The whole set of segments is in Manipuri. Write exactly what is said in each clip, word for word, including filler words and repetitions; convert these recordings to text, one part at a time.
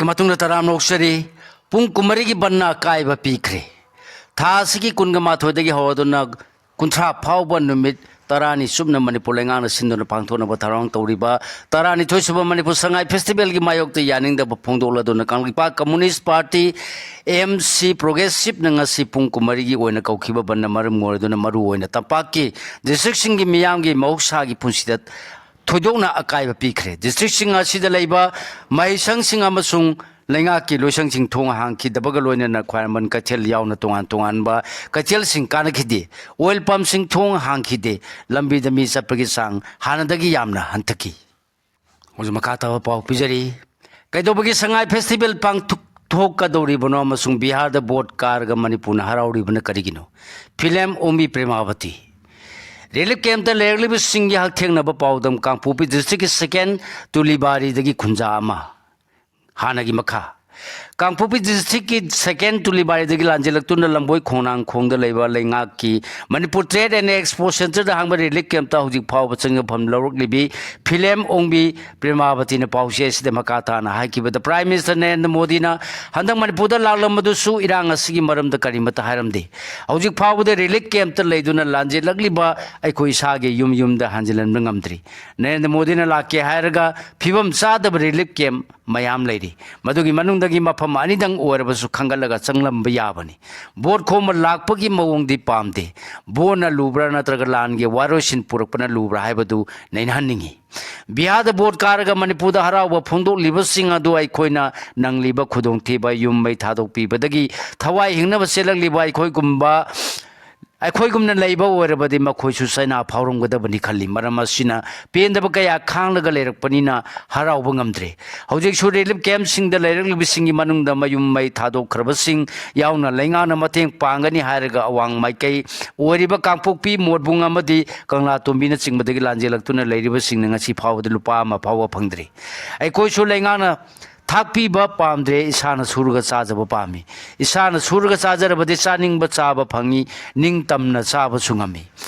ꯃꯇꯨꯡꯗ ꯇꯔꯥꯝꯅ ꯑꯣꯛꯆꯔꯤ꯫ ꯄꯨꯡ ꯀꯨꯟꯃꯔꯤꯒꯤ ꯕꯟꯅ ꯑꯀꯥꯏꯕ ꯄꯤꯈ꯭ꯔꯦ꯫ ꯊꯥ ꯑꯁꯤꯒꯤ ꯀꯨꯟꯒ ꯃꯥꯊꯣꯏꯗꯒꯤ ꯍꯧꯔꯗꯨꯅ ꯀꯨꯟꯊ꯭ꯔꯥ ꯐꯥꯎꯕ ꯅꯨꯃꯤꯠ ꯇꯔꯥꯅꯤ ꯆꯨꯞꯅ ꯃꯅꯤꯄꯨꯔ ꯂꯩꯉꯥꯛꯅ ꯁꯤꯟꯗꯨꯅ ꯄꯥꯡꯊꯣꯛꯅꯕ ꯊꯧꯔꯥꯡ ꯇꯧꯔꯤꯕ ꯇꯔꯥꯅꯤꯊꯣꯏ ꯁꯨꯕ ꯃꯅꯤꯄꯨꯔ ꯁꯉꯥꯏ ꯐꯦꯁꯇꯤꯚꯦꯜꯒꯤ ꯃꯥꯌꯣꯛꯇ ꯌꯥꯅꯤꯡꯗꯕ ꯐꯣꯡꯗꯣꯛꯂꯗꯨꯅ Kangleipak communist party, M C, ꯄ꯭ꯔꯣꯒ꯭ꯔꯦꯁꯤꯞꯅ ꯉꯁꯤ ꯄꯨꯡ ꯀꯨꯟꯃꯔꯤꯒꯤ ꯑꯣꯏꯅ ꯀꯧꯈꯤꯕ ꯕꯟꯅ ꯃꯔꯝ ꯑꯣꯏꯔꯗꯨꯅ ꯃꯔꯨꯑꯣꯏꯅ ꯇꯝꯄꯥꯛꯀꯤ ꯗꯤꯁꯇ꯭ꯔꯤꯛꯁꯤꯡꯒꯤ ꯃꯤꯌꯥꯝꯒꯤ ꯃꯍꯧꯁꯥꯒꯤ ꯄꯨꯟꯁꯤꯗ ꯊꯣꯏꯗꯣꯛꯅ ꯑꯀꯥꯏꯕ ꯄꯤꯈ꯭ꯔꯦ꯫ ꯗꯤꯁꯇ꯭ꯔꯤꯛꯁꯤꯡ ꯑꯁꯤꯗ ꯂꯩꯕ ꯃꯍꯩꯁꯪꯁꯤꯡ ꯑꯃꯁꯨꯡ ꯂꯩꯉꯥꯛꯀꯤ ꯂꯣꯏꯁꯪꯁꯤꯡ ꯊꯣꯡ ꯍꯥꯡꯈꯤꯗꯕꯒ ꯂꯣꯏꯅꯅ ꯈ꯭ꯋꯥꯏꯔꯝꯕꯟ ꯀꯩꯊꯦꯜ ꯌꯥꯎꯅ ꯇꯣꯉꯥꯟ ꯇꯣꯉꯥꯟꯕ ꯀꯩꯊꯦꯜꯁꯤꯡ ꯀꯥꯟꯅꯈꯤꯗꯦ꯫ ꯑꯣꯏꯜ ꯄꯝꯁꯤꯡ ꯊꯣꯡ ꯍꯥꯡꯈꯤꯗꯦ꯫ ꯂꯝꯕꯤꯗ ꯃꯤ ꯆꯠꯄꯒꯤ ꯆꯥꯡ ꯍꯥꯟꯅꯗꯒꯤ ꯌꯥꯝꯅ ꯍꯟꯊꯈꯤ꯫ ꯍꯧꯖꯤꯛ ꯃꯈꯥ ꯇꯥꯕ ꯄꯥꯎ ꯄꯤꯖꯔꯤ꯫ ꯀꯩꯗꯧꯕꯒꯤ ꯁꯉꯥꯏ ꯐꯦꯁꯇꯤꯚꯦꯜ ꯄꯥꯡꯊꯣꯛꯀꯗꯧꯔꯤꯕꯅꯣ ꯑꯃꯁꯨꯡ ꯕꯤꯍꯥꯔꯗ ꯚꯣꯠ ꯀꯥꯔꯒ ꯃꯅꯤꯄꯨꯔꯅ ꯍꯔꯥꯎꯔꯤꯕꯅ ꯀꯔꯤꯒꯤꯅꯣ? ꯐꯤꯂꯝ ꯑꯣꯡꯕꯤ ꯄ꯭ꯔꯦꯃꯥꯕꯇꯤ꯫ ꯔꯤꯂꯤꯐ ꯀꯦꯝꯞꯇ ꯂꯩꯔꯛꯂꯤꯕꯁꯤꯡꯒꯤ ꯍꯛꯊꯦꯡꯅꯕ ꯄꯥꯎꯗꯝ꯫ ꯀꯥꯡꯄꯣꯛꯄꯤ ꯗꯤꯁꯇ꯭ꯔꯤꯛꯀꯤ ꯁꯦꯀꯦꯟ ꯇꯨꯂꯤꯕꯥꯔꯤꯗꯒꯤ ꯈꯨꯟꯖꯥ ꯑꯃ꯫ ꯍꯥꯟꯅꯒꯤ ꯃꯈꯥ꯫ ꯀꯥꯡꯄꯣꯛꯄꯤ ꯗꯤꯁꯇ꯭ꯔꯤꯛꯀꯤ ꯁꯦꯀꯦꯟ ꯇꯨꯂꯤꯕꯥꯔꯤꯗꯒꯤ ꯂꯥꯟꯖꯦꯜꯂꯛꯇꯨꯅ ꯂꯝꯕꯣꯏ ꯈꯣꯡꯅꯥꯡꯈꯣꯡꯗ ꯂꯩꯕ ꯂꯩꯉꯥꯛꯀꯤ ꯃꯅꯤꯄꯨꯔ ꯇ꯭ꯔꯦꯗ ꯑꯦꯟ ꯑꯦꯛꯁꯄꯣ ꯁꯦꯟꯇꯔꯗ ꯍꯥꯡꯕ ꯔꯤꯂꯤꯐ ꯀꯦꯝꯞꯇ ꯍꯧꯖꯤꯛ ꯐꯥꯎꯕ ꯆꯪꯖꯐꯝ ꯂꯧꯔꯛꯂꯤꯕꯤ ꯐꯤꯂꯦꯝ ꯑꯣꯡꯕꯤ ꯄ꯭ꯔꯦꯃꯥꯕꯇꯤꯅ ꯄꯥꯎꯆꯦ ꯑꯁꯤꯗ ꯃꯈꯥ ꯇꯥꯅ ꯍꯥꯏꯈꯤꯕꯗ, ꯄ꯭ꯔꯥꯏꯝ ꯃꯤꯅꯤꯁꯇꯔ ꯅꯔꯦꯟꯗ꯭ꯔ ꯃꯣꯗꯤꯅ ꯍꯟꯗꯛ ꯃꯅꯤꯄꯨꯔꯗ ꯂꯥꯛꯂꯝꯕꯗꯨꯁꯨ ꯏꯔꯥꯡ ꯑꯁꯤꯒꯤ ꯃꯔꯝꯗ ꯀꯔꯤꯃꯠꯇ ꯍꯥꯏꯔꯝꯗꯦ꯫ ꯍꯧꯖꯤꯛ ꯐꯥꯎꯕꯗ ꯔꯤꯂꯤꯐ ꯀꯦꯝꯞꯇ ꯂꯩꯗꯨꯅ ꯂꯥꯟꯖꯦꯜꯂꯛꯂꯤꯕ ꯑꯩꯈꯣꯏ ꯏꯁꯥꯒꯤ ꯌꯨꯝ ꯌꯨꯝꯗ ꯍꯟꯖꯤꯜꯍꯟꯕ ꯉꯝꯗ꯭ꯔꯤ꯫ ꯅꯔꯦꯟꯗ꯭ꯔ ꯃꯣꯗꯤꯅ ꯂꯥꯛꯀꯦ ꯍꯥꯏꯔꯒ ꯐꯤꯕꯝ ꯆꯥꯗꯕ ꯔꯤꯂꯤꯐ ꯀꯦꯝꯞ ꯃꯌꯥꯝ ꯂꯩꯔꯤ꯫ ꯃꯗꯨꯒꯤ ꯃꯅꯨꯡꯗꯒꯤ ꯃꯐꯝ ꯑꯅꯤꯗꯪ ꯑꯣꯏꯔꯕꯁꯨ ꯈꯟꯒꯠꯂꯒ ꯆꯪꯂꯝꯕ ꯌꯥꯕꯅꯤ꯫ ꯚꯣꯠ ꯈꯣꯝꯕ ꯂꯥꯛꯄꯒꯤ ꯃꯑꯣꯡꯗꯤ ꯄꯥꯝꯗꯦ꯫ ꯚꯣꯠꯅ ꯂꯨꯕ꯭ꯔꯥ ꯅꯠꯇ꯭ꯔꯒ ꯂꯥꯟꯒꯤ ꯋꯥꯔꯣꯏꯁꯤꯟ ꯄꯨꯔꯛꯄꯅ ꯂꯨꯕ꯭ꯔꯥ ꯍꯥꯏꯕꯗꯨ ꯅꯩꯅꯍꯟꯅꯤꯡꯏ꯫ ꯕꯤꯍꯥꯔꯗ ꯚꯣꯠ ꯀꯥꯔꯒ ꯃꯅꯤꯄꯨꯔꯗ ꯍꯔꯥꯎꯕ ꯐꯣꯡꯗꯣꯛꯂꯤꯕꯁꯤꯡ ꯑꯗꯨ ꯑꯩꯈꯣꯏꯅ ꯅꯪꯂꯤꯕ ꯈꯨꯗꯣꯡꯊꯤꯕ, ꯌꯨꯝ ꯃꯩ ꯊꯥꯗꯣꯛꯄꯤꯕꯗꯒꯤ ꯊꯋꯥꯏ ꯍꯤꯡꯅꯕ ꯆꯦꯜꯂꯛꯂꯤꯕ ꯑꯩꯈꯣꯏꯒꯨꯝꯕ ꯑꯩꯈꯣꯏꯒꯨꯝꯅ ꯂꯩꯕ ꯑꯣꯏꯔꯕꯗꯤ ꯃꯈꯣꯏꯁꯨ ꯆꯩꯅꯥ ꯐꯥꯎꯔꯝꯒꯗꯕꯅꯤ ꯈꯜꯂꯤ꯫ ꯃꯔꯝ ꯑꯁꯤꯅ ꯄꯦꯟꯗꯕ ꯀꯌꯥ ꯈꯥꯡꯂꯒ ꯂꯩꯔꯛꯄꯅꯤꯅ ꯍꯔꯥꯎꯕ ꯉꯝꯗ꯭ꯔꯦ꯫ ꯍꯧꯖꯤꯛꯁꯨ ꯔꯤꯂꯤꯐ ꯀꯦꯝꯞꯁꯤꯡꯗ ꯂꯩꯔꯛꯂꯤꯕꯁꯤꯡꯒꯤ ꯃꯅꯨꯡꯗ ꯃꯌꯨꯝ ꯃꯩ ꯊꯥꯗꯣꯛꯈ꯭ꯔꯕꯁꯤꯡ ꯌꯥꯎꯅ ꯂꯩꯉꯥꯛꯅ ꯃꯇꯦꯡ ꯄꯥꯡꯒꯅꯤ ꯍꯥꯏꯔꯒ ꯑꯋꯥꯡ ꯃꯥꯏꯀꯩ ꯑꯣꯏꯔꯤꯕ ꯀꯥꯡꯄꯣꯛꯄꯤ, ꯃꯣꯠꯕꯨꯡ ꯑꯃꯗꯤ ꯀꯪꯂꯥꯇꯣꯝꯕꯤꯅꯆꯤꯡꯕꯗꯒꯤ ꯂꯥꯟꯖꯦꯜꯂꯛꯇꯨꯅ ꯂꯩꯔꯤꯕꯁꯤꯡꯅ ꯉꯁꯤ ꯐꯥꯎꯕꯗ ꯂꯨꯄꯥ ꯑꯃ ꯐꯥꯎꯕ ꯐꯪꯗ꯭ꯔꯤ꯫ ꯑꯩꯈꯣꯏꯁꯨ ꯂꯩꯉꯥꯛꯅ ꯊꯥꯛꯄꯤꯕ ꯄꯥꯝꯗ꯭ꯔꯦ, ꯏꯁꯥꯅ ꯁꯨꯔꯒ ꯆꯥꯖꯕ ꯄꯥꯝꯃꯤ꯫ ꯏꯁꯥꯅ ꯁꯨꯔꯒ ꯆꯥꯖꯔꯕꯗꯤ ꯆꯥꯅꯤꯡꯕ ꯆꯥꯕ ꯐꯪꯉꯤ, ꯅꯤꯡꯇꯝꯅ ꯆꯥꯕꯁꯨ ꯉꯝꯃꯤ꯫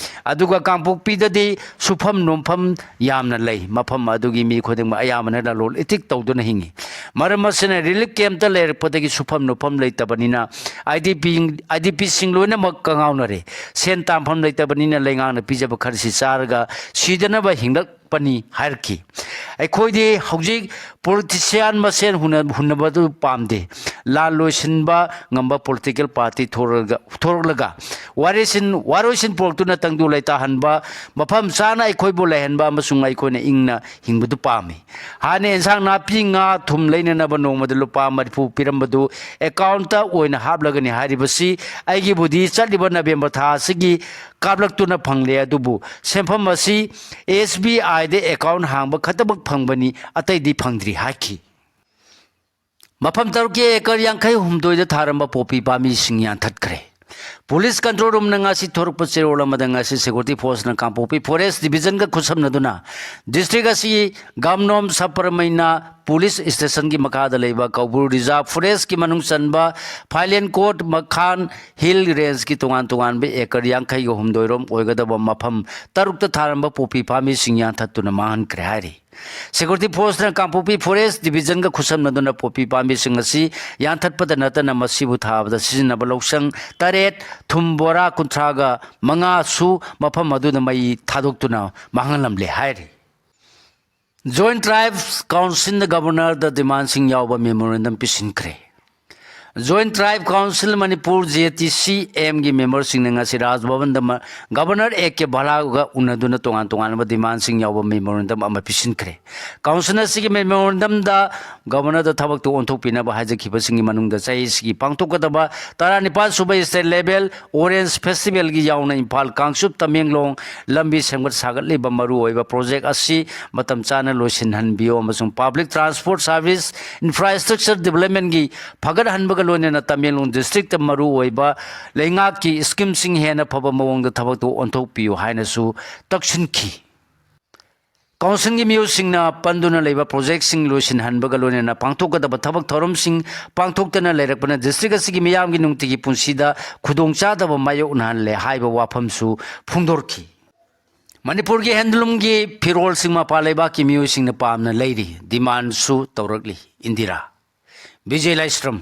ꯑꯗꯨꯒ ꯀꯥꯡꯄꯣꯛꯄꯤꯗꯗꯤ ꯁꯨꯐꯝ ꯅꯣꯝꯐꯝ ꯌꯥꯝꯅ ꯂꯩ꯫ ꯃꯐꯝ ꯑꯗꯨꯒꯤ ꯃꯤ ꯈꯨꯗꯤꯡꯃꯛ ꯑꯌꯥꯝꯕꯅ ꯂꯂꯣꯟ ꯏꯇꯤꯛ ꯇꯧꯗꯨꯅ ꯍꯤꯡꯉꯤ꯫ ꯃꯔꯝ ꯑꯁꯤꯅ, ꯔꯤꯂꯤꯐ ꯀꯦꯝꯞꯇ ꯂꯩꯔꯛꯄꯗꯒꯤ ꯁꯨꯐꯝ ꯅꯣꯝꯐꯝ ꯂꯩꯇꯕꯅꯤꯅ, I D P, I D ꯄꯤꯁꯤꯡ ꯂꯣꯏꯅꯃꯛ ꯀꯉꯥꯎꯅꯔꯦ꯫ ꯁꯦꯟ ꯇꯥꯟꯐꯝ ꯂꯩꯇꯕꯅꯤꯅ, ꯂꯩꯉꯥꯛꯅ ꯄꯤꯖꯕ ꯈꯔꯁꯤ ꯆꯥꯔꯒ ꯁꯤꯗꯅꯕ ꯍꯤꯡꯂꯛꯄꯅꯤ ꯍꯥꯏꯔꯛꯈꯤ꯫ ꯑꯩꯈꯣꯏꯗꯤ ꯍꯧꯖꯤꯛ ꯄꯣꯂꯤꯇꯤꯁꯤꯌꯥꯟ ꯃꯁꯦꯟ ꯍꯨꯟꯅ-, ꯍꯨꯟꯅꯕꯗꯨ ꯄꯥꯝꯗꯦ꯫ ꯂꯥꯟ ꯂꯣꯏꯁꯤꯟꯕ ꯉꯝꯕ ꯄꯣꯂꯤꯇꯤꯀꯦꯜ ꯄꯥꯔꯇꯤ ꯊꯣꯔꯛꯂꯒ, ꯊꯣꯔꯛꯂꯒ ꯋꯥꯔꯣꯏꯁꯤꯟ, ꯋꯥꯔꯣꯏꯁꯤꯟ ꯄꯨꯔꯛꯇꯨꯅ ꯇꯪꯗꯨ ꯂꯩꯇꯥꯍꯟꯕ, ꯃꯐꯝ ꯆꯥꯅ ꯑꯩꯈꯣꯏꯕꯨ ꯂꯩꯍꯟꯕ ꯑꯃꯁꯨꯡ ꯑꯩꯈꯣꯏꯅ ꯏꯪꯅ ꯍꯤꯡꯕꯗꯨ ꯄꯥꯝꯃꯤ꯫ ꯍꯥꯟꯅ ꯑꯦꯟꯁꯥꯡ ꯅꯥꯄꯤ, ꯉꯥ, ꯊꯨꯝ ꯂꯩꯅꯅꯕ ꯅꯣꯡꯃꯗ ꯂꯨꯄꯥ ꯃꯔꯤꯐꯨ ꯄꯤꯔꯝꯕꯗꯨ ꯑꯦꯀꯥꯎꯟꯇ ꯑꯣꯏꯅ ꯍꯥꯞꯂꯒꯅꯤ ꯍꯥꯏꯔꯤꯕꯁꯤ ꯑꯩꯒꯤꯕꯨꯗꯤ ꯆꯠꯂꯤꯕ ꯅꯕꯦꯝꯕꯔ ꯊꯥ ꯑꯁꯤꯒꯤ ꯀꯥꯞꯂꯛꯇꯨꯅ ꯐꯪꯂꯦ, ꯑꯗꯨꯕꯨ ꯁꯦꯟꯐꯝ ꯑꯁꯤ ꯑꯦꯁ ꯕꯤ ꯑꯥꯏꯗ ꯑꯦꯀꯥꯎꯟ ꯍꯥꯡꯕ ꯈꯛꯇꯃꯛ ꯐꯪꯕꯅꯤ, ꯑꯇꯩꯗꯤ ꯐꯪꯗ꯭ꯔꯤ ꯍꯥꯏꯈꯤ꯫ ꯃꯐꯝ ꯇꯔꯨꯛꯀꯤ ꯑꯦꯀꯔ ꯌꯥꯡꯈꯩ ꯍꯨꯝꯗꯣꯏꯗ ꯊꯥꯔꯝꯕ ꯄꯣꯄꯤ ꯄꯥꯝꯕꯤꯁꯤꯡ ꯌꯥꯟꯊꯠꯈ꯭ꯔꯦ꯫ ꯄꯨꯂꯤꯁ ꯀꯟꯇ꯭ꯔꯣꯜ ꯔꯨꯝꯅ ꯉꯁꯤ ꯊꯣꯔꯛꯄ ꯆꯦꯔꯣꯜ ꯑꯃꯗ ꯉꯁꯤ ꯁꯦꯀ꯭ꯌꯨꯔꯤꯇꯤ ꯐꯣꯔꯁꯅ ꯀꯥꯡꯄꯣꯛꯄꯤ ꯐꯣꯔꯦꯁ ꯗꯤꯕꯤꯖꯟꯒ ꯈꯨꯠꯁꯝꯅꯗꯨꯅ ꯗꯤꯁꯇ꯭ꯔꯤꯛ ꯑꯁꯤꯒꯤ ꯒꯥꯝꯅꯣꯝ ꯁꯕ ꯄꯔꯃꯩꯅ ꯄꯨꯂꯤꯁ ꯁ꯭ꯇꯦꯁꯟꯒꯤ ꯃꯈꯥꯗ ꯂꯩꯕ ꯀꯧꯕ꯭ꯔꯨ ꯔꯤꯖꯥꯔꯚ ꯐꯣꯔꯦꯁꯀꯤ ꯃꯅꯨꯡ ꯆꯟꯕ ꯐꯥꯏꯂꯦꯟ ꯀꯣꯠ ꯃꯈꯥꯟ ꯍꯤꯜ ꯔꯦꯟꯖꯀꯤ ꯇꯣꯉꯥꯟ ꯇꯣꯉꯥꯟꯕ ꯑꯦꯀꯔ ꯌꯥꯡꯈꯩꯒ ꯍꯨꯝꯗꯣꯏ ꯔꯣꯝ ꯑꯣꯏꯒꯗꯕ ꯃꯐꯝ ꯇꯔꯨꯛꯇ ꯊꯥꯔꯝꯕ ꯄꯣꯄꯤ ꯄꯥꯝꯕꯤꯁꯤꯡ ꯌꯥꯟꯊꯠꯇꯨꯅ ꯃꯥꯡꯍꯟꯈ꯭ꯔꯦ ꯍꯥꯏꯔꯤ꯫ ꯁꯦꯀ꯭ꯌꯨꯔꯤꯇꯤ ꯐꯣꯔꯁꯅ ꯀꯥꯡꯄꯣꯛꯄꯤ ꯐꯣꯔꯦꯁ ꯗꯤꯕꯤꯖꯟꯒ ꯈꯨꯠꯁꯝꯅꯗꯨꯅ ꯄꯣꯄꯤ ꯄꯥꯝꯕꯤꯁꯤꯡ ꯑꯁꯤ ꯌꯥꯟꯊꯠꯄꯗ ꯅꯠꯇꯅ ꯃꯁꯤꯕꯨ ꯊꯥꯕꯗ ꯁꯤꯖꯤꯟꯅꯕ ꯂꯧꯁꯪ ꯇꯔꯦꯠ, ꯊꯨꯝ ꯕꯣꯔꯥ ꯀꯨꯟꯊ꯭ꯔꯥꯒ ꯃꯉꯥꯁꯨ ꯃꯐꯝ ꯑꯗꯨꯗ ꯃꯩ ꯊꯥꯗꯣꯛꯇꯨꯅ ꯃꯥꯡꯍꯜꯂꯝꯂꯦ ꯍꯥꯏꯔꯤ꯫ ꯖꯣꯏꯟꯠ ꯇ꯭ꯔꯥꯏꯕꯁ ꯀꯥꯎꯟꯁꯤꯜꯅ ꯒꯕꯔꯅꯔꯗ ꯗꯤꯃꯥꯟꯁꯤꯡ ꯌꯥꯎꯕ ꯃꯦꯃꯣꯔꯦꯟꯗꯝ ꯄꯤꯁꯤꯟꯈ꯭ꯔꯦ꯫ Joint tribal council Manipur, J T C ꯑꯦꯝꯒꯤ ꯃꯦꯝꯕꯔꯁꯤꯡꯅ ꯉꯁꯤ ꯔꯥꯖ ꯚꯕꯟꯗ ꯃ-, ꯒꯕꯔꯅꯔ ꯑꯦ ꯀꯦ ꯚꯂꯥꯒ ꯎꯅꯗꯨꯅ ꯇꯣꯉꯥꯟ ꯇꯣꯉꯥꯟꯕ ꯗꯤꯃꯥꯟꯁꯤꯡ ꯌꯥꯎꯕ ꯃꯦꯃꯣꯔꯦꯟꯗꯝ ꯑꯃ ꯄꯤꯁꯤꯟꯈ꯭ꯔꯦ꯫ ꯀꯥꯎꯟꯁꯤꯜ ꯑꯁꯤꯒꯤ ꯃꯦꯃꯣꯔꯦꯟꯗꯝꯗ ꯒꯕꯔꯅꯔꯗ ꯊꯕꯛꯇꯨ ꯑꯣꯟꯊꯣꯛꯄꯤꯅꯕ ꯍꯥꯏꯖꯈꯤꯕꯁꯤꯡꯒꯤ ꯃꯅꯨꯡꯗ ꯆꯍꯤꯁꯤꯒꯤ ꯄꯥꯡꯊꯣꯛꯀꯗꯕ ꯇꯔꯥꯅꯤꯄꯥꯟ ꯁꯨꯕ ꯁ꯭ꯇꯦꯠ ꯂꯦꯚꯦꯜ ꯑꯣꯔꯦꯟꯖ ꯐꯦꯁꯇꯤꯚꯦꯜꯒꯤ ꯌꯥꯎꯅ ꯏꯝꯐꯥꯜ, ꯀꯥꯡꯆꯨꯞ, ꯇꯃꯦꯡꯂꯣꯡ ꯂꯝꯕꯤ ꯁꯦꯝꯒꯠ ꯁꯥꯒꯠꯂꯤꯕ ꯃꯔꯨꯑꯣꯏꯕ ꯄ꯭ꯔꯣꯖꯦꯛ ꯑꯁꯤ ꯃꯇꯝ ꯆꯥꯅ ꯂꯣꯏꯁꯤꯟꯍꯟꯕꯤꯌꯨ ꯑꯃꯁꯨꯡ ꯄꯕ꯭ꯂꯤꯛ ꯇ꯭ꯔꯥꯟꯁꯄꯣꯔꯠ ꯁꯥꯔꯚꯤꯁ ꯏꯟꯐ꯭ꯔꯥꯁ꯭ꯇ꯭ꯔꯛꯆꯔ ꯗꯤꯕꯂꯞꯃꯦꯟꯒꯤ ꯐꯒꯠꯍꯟꯕꯒ ꯂꯣꯏꯅꯅ ꯇꯃꯦꯡꯂꯣꯡ ꯗꯤꯁꯇ꯭ꯔꯤꯛꯇ ꯃꯔꯨꯑꯣꯏꯕ ꯂꯩꯉꯥꯛꯀꯤ ꯁ꯭ꯀꯤꯝꯁꯤꯡ ꯍꯦꯟꯅ ꯐꯕ ꯃꯑꯣꯡꯗ ꯊꯕꯛꯇꯨ ꯑꯣꯟꯊꯣꯛꯄꯤꯌꯨ ꯍꯥꯏꯅꯁꯨ ꯇꯛꯁꯤꯟꯈꯤ꯫ ꯀꯥꯎꯟꯁꯤꯜꯒꯤ ꯃꯤꯑꯣꯏꯁꯤꯡꯅ ꯄꯟꯗꯨꯅ ꯂꯩꯕ ꯄ꯭ꯔꯣꯖꯦꯛꯁꯤꯡ ꯂꯣꯏꯁꯤꯟꯍꯟꯕꯒ ꯂꯣꯏꯅꯅ ꯄꯥꯡꯊꯣꯛꯀꯗꯕ ꯊꯕꯛ ꯊꯧꯔꯝꯁꯤꯡ ꯄꯥꯡꯊꯣꯛꯇꯅ ꯂꯩꯔꯛꯄꯅ ꯗꯤꯁꯇ꯭ꯔꯤꯛ ꯑꯁꯤꯒꯤ ꯃꯤꯌꯥꯝꯒꯤ ꯅꯨꯡꯇꯤꯒꯤ ꯄꯨꯟꯁꯤꯗ ꯈꯨꯗꯣꯡꯆꯥꯗꯕ ꯃꯥꯌꯣꯛꯅꯍꯜꯂꯦ ꯍꯥꯏꯕ ꯋꯥꯐꯝꯁꯨ ꯐꯣꯡꯗꯣꯔꯛꯈꯤ꯫ ꯃꯅꯤꯄꯨꯔꯒꯤ ꯍꯦꯟꯗꯂꯨꯝꯒꯤ ꯐꯤꯔꯣꯜꯁꯤꯡ ꯃꯄꯥꯟ ꯂꯩꯕꯥꯛꯀꯤ ꯃꯤꯑꯣꯏꯁꯤꯡꯅ ꯄꯥꯝꯅ ꯂꯩꯔꯤ, ꯗꯤꯃꯥꯟꯁꯨ ꯇꯧꯔꯛꯂꯤ꯫ ꯏꯟꯗꯤꯔꯥ ꯕꯤꯖꯌ ꯂꯥꯏꯁ꯭ꯔꯝ꯫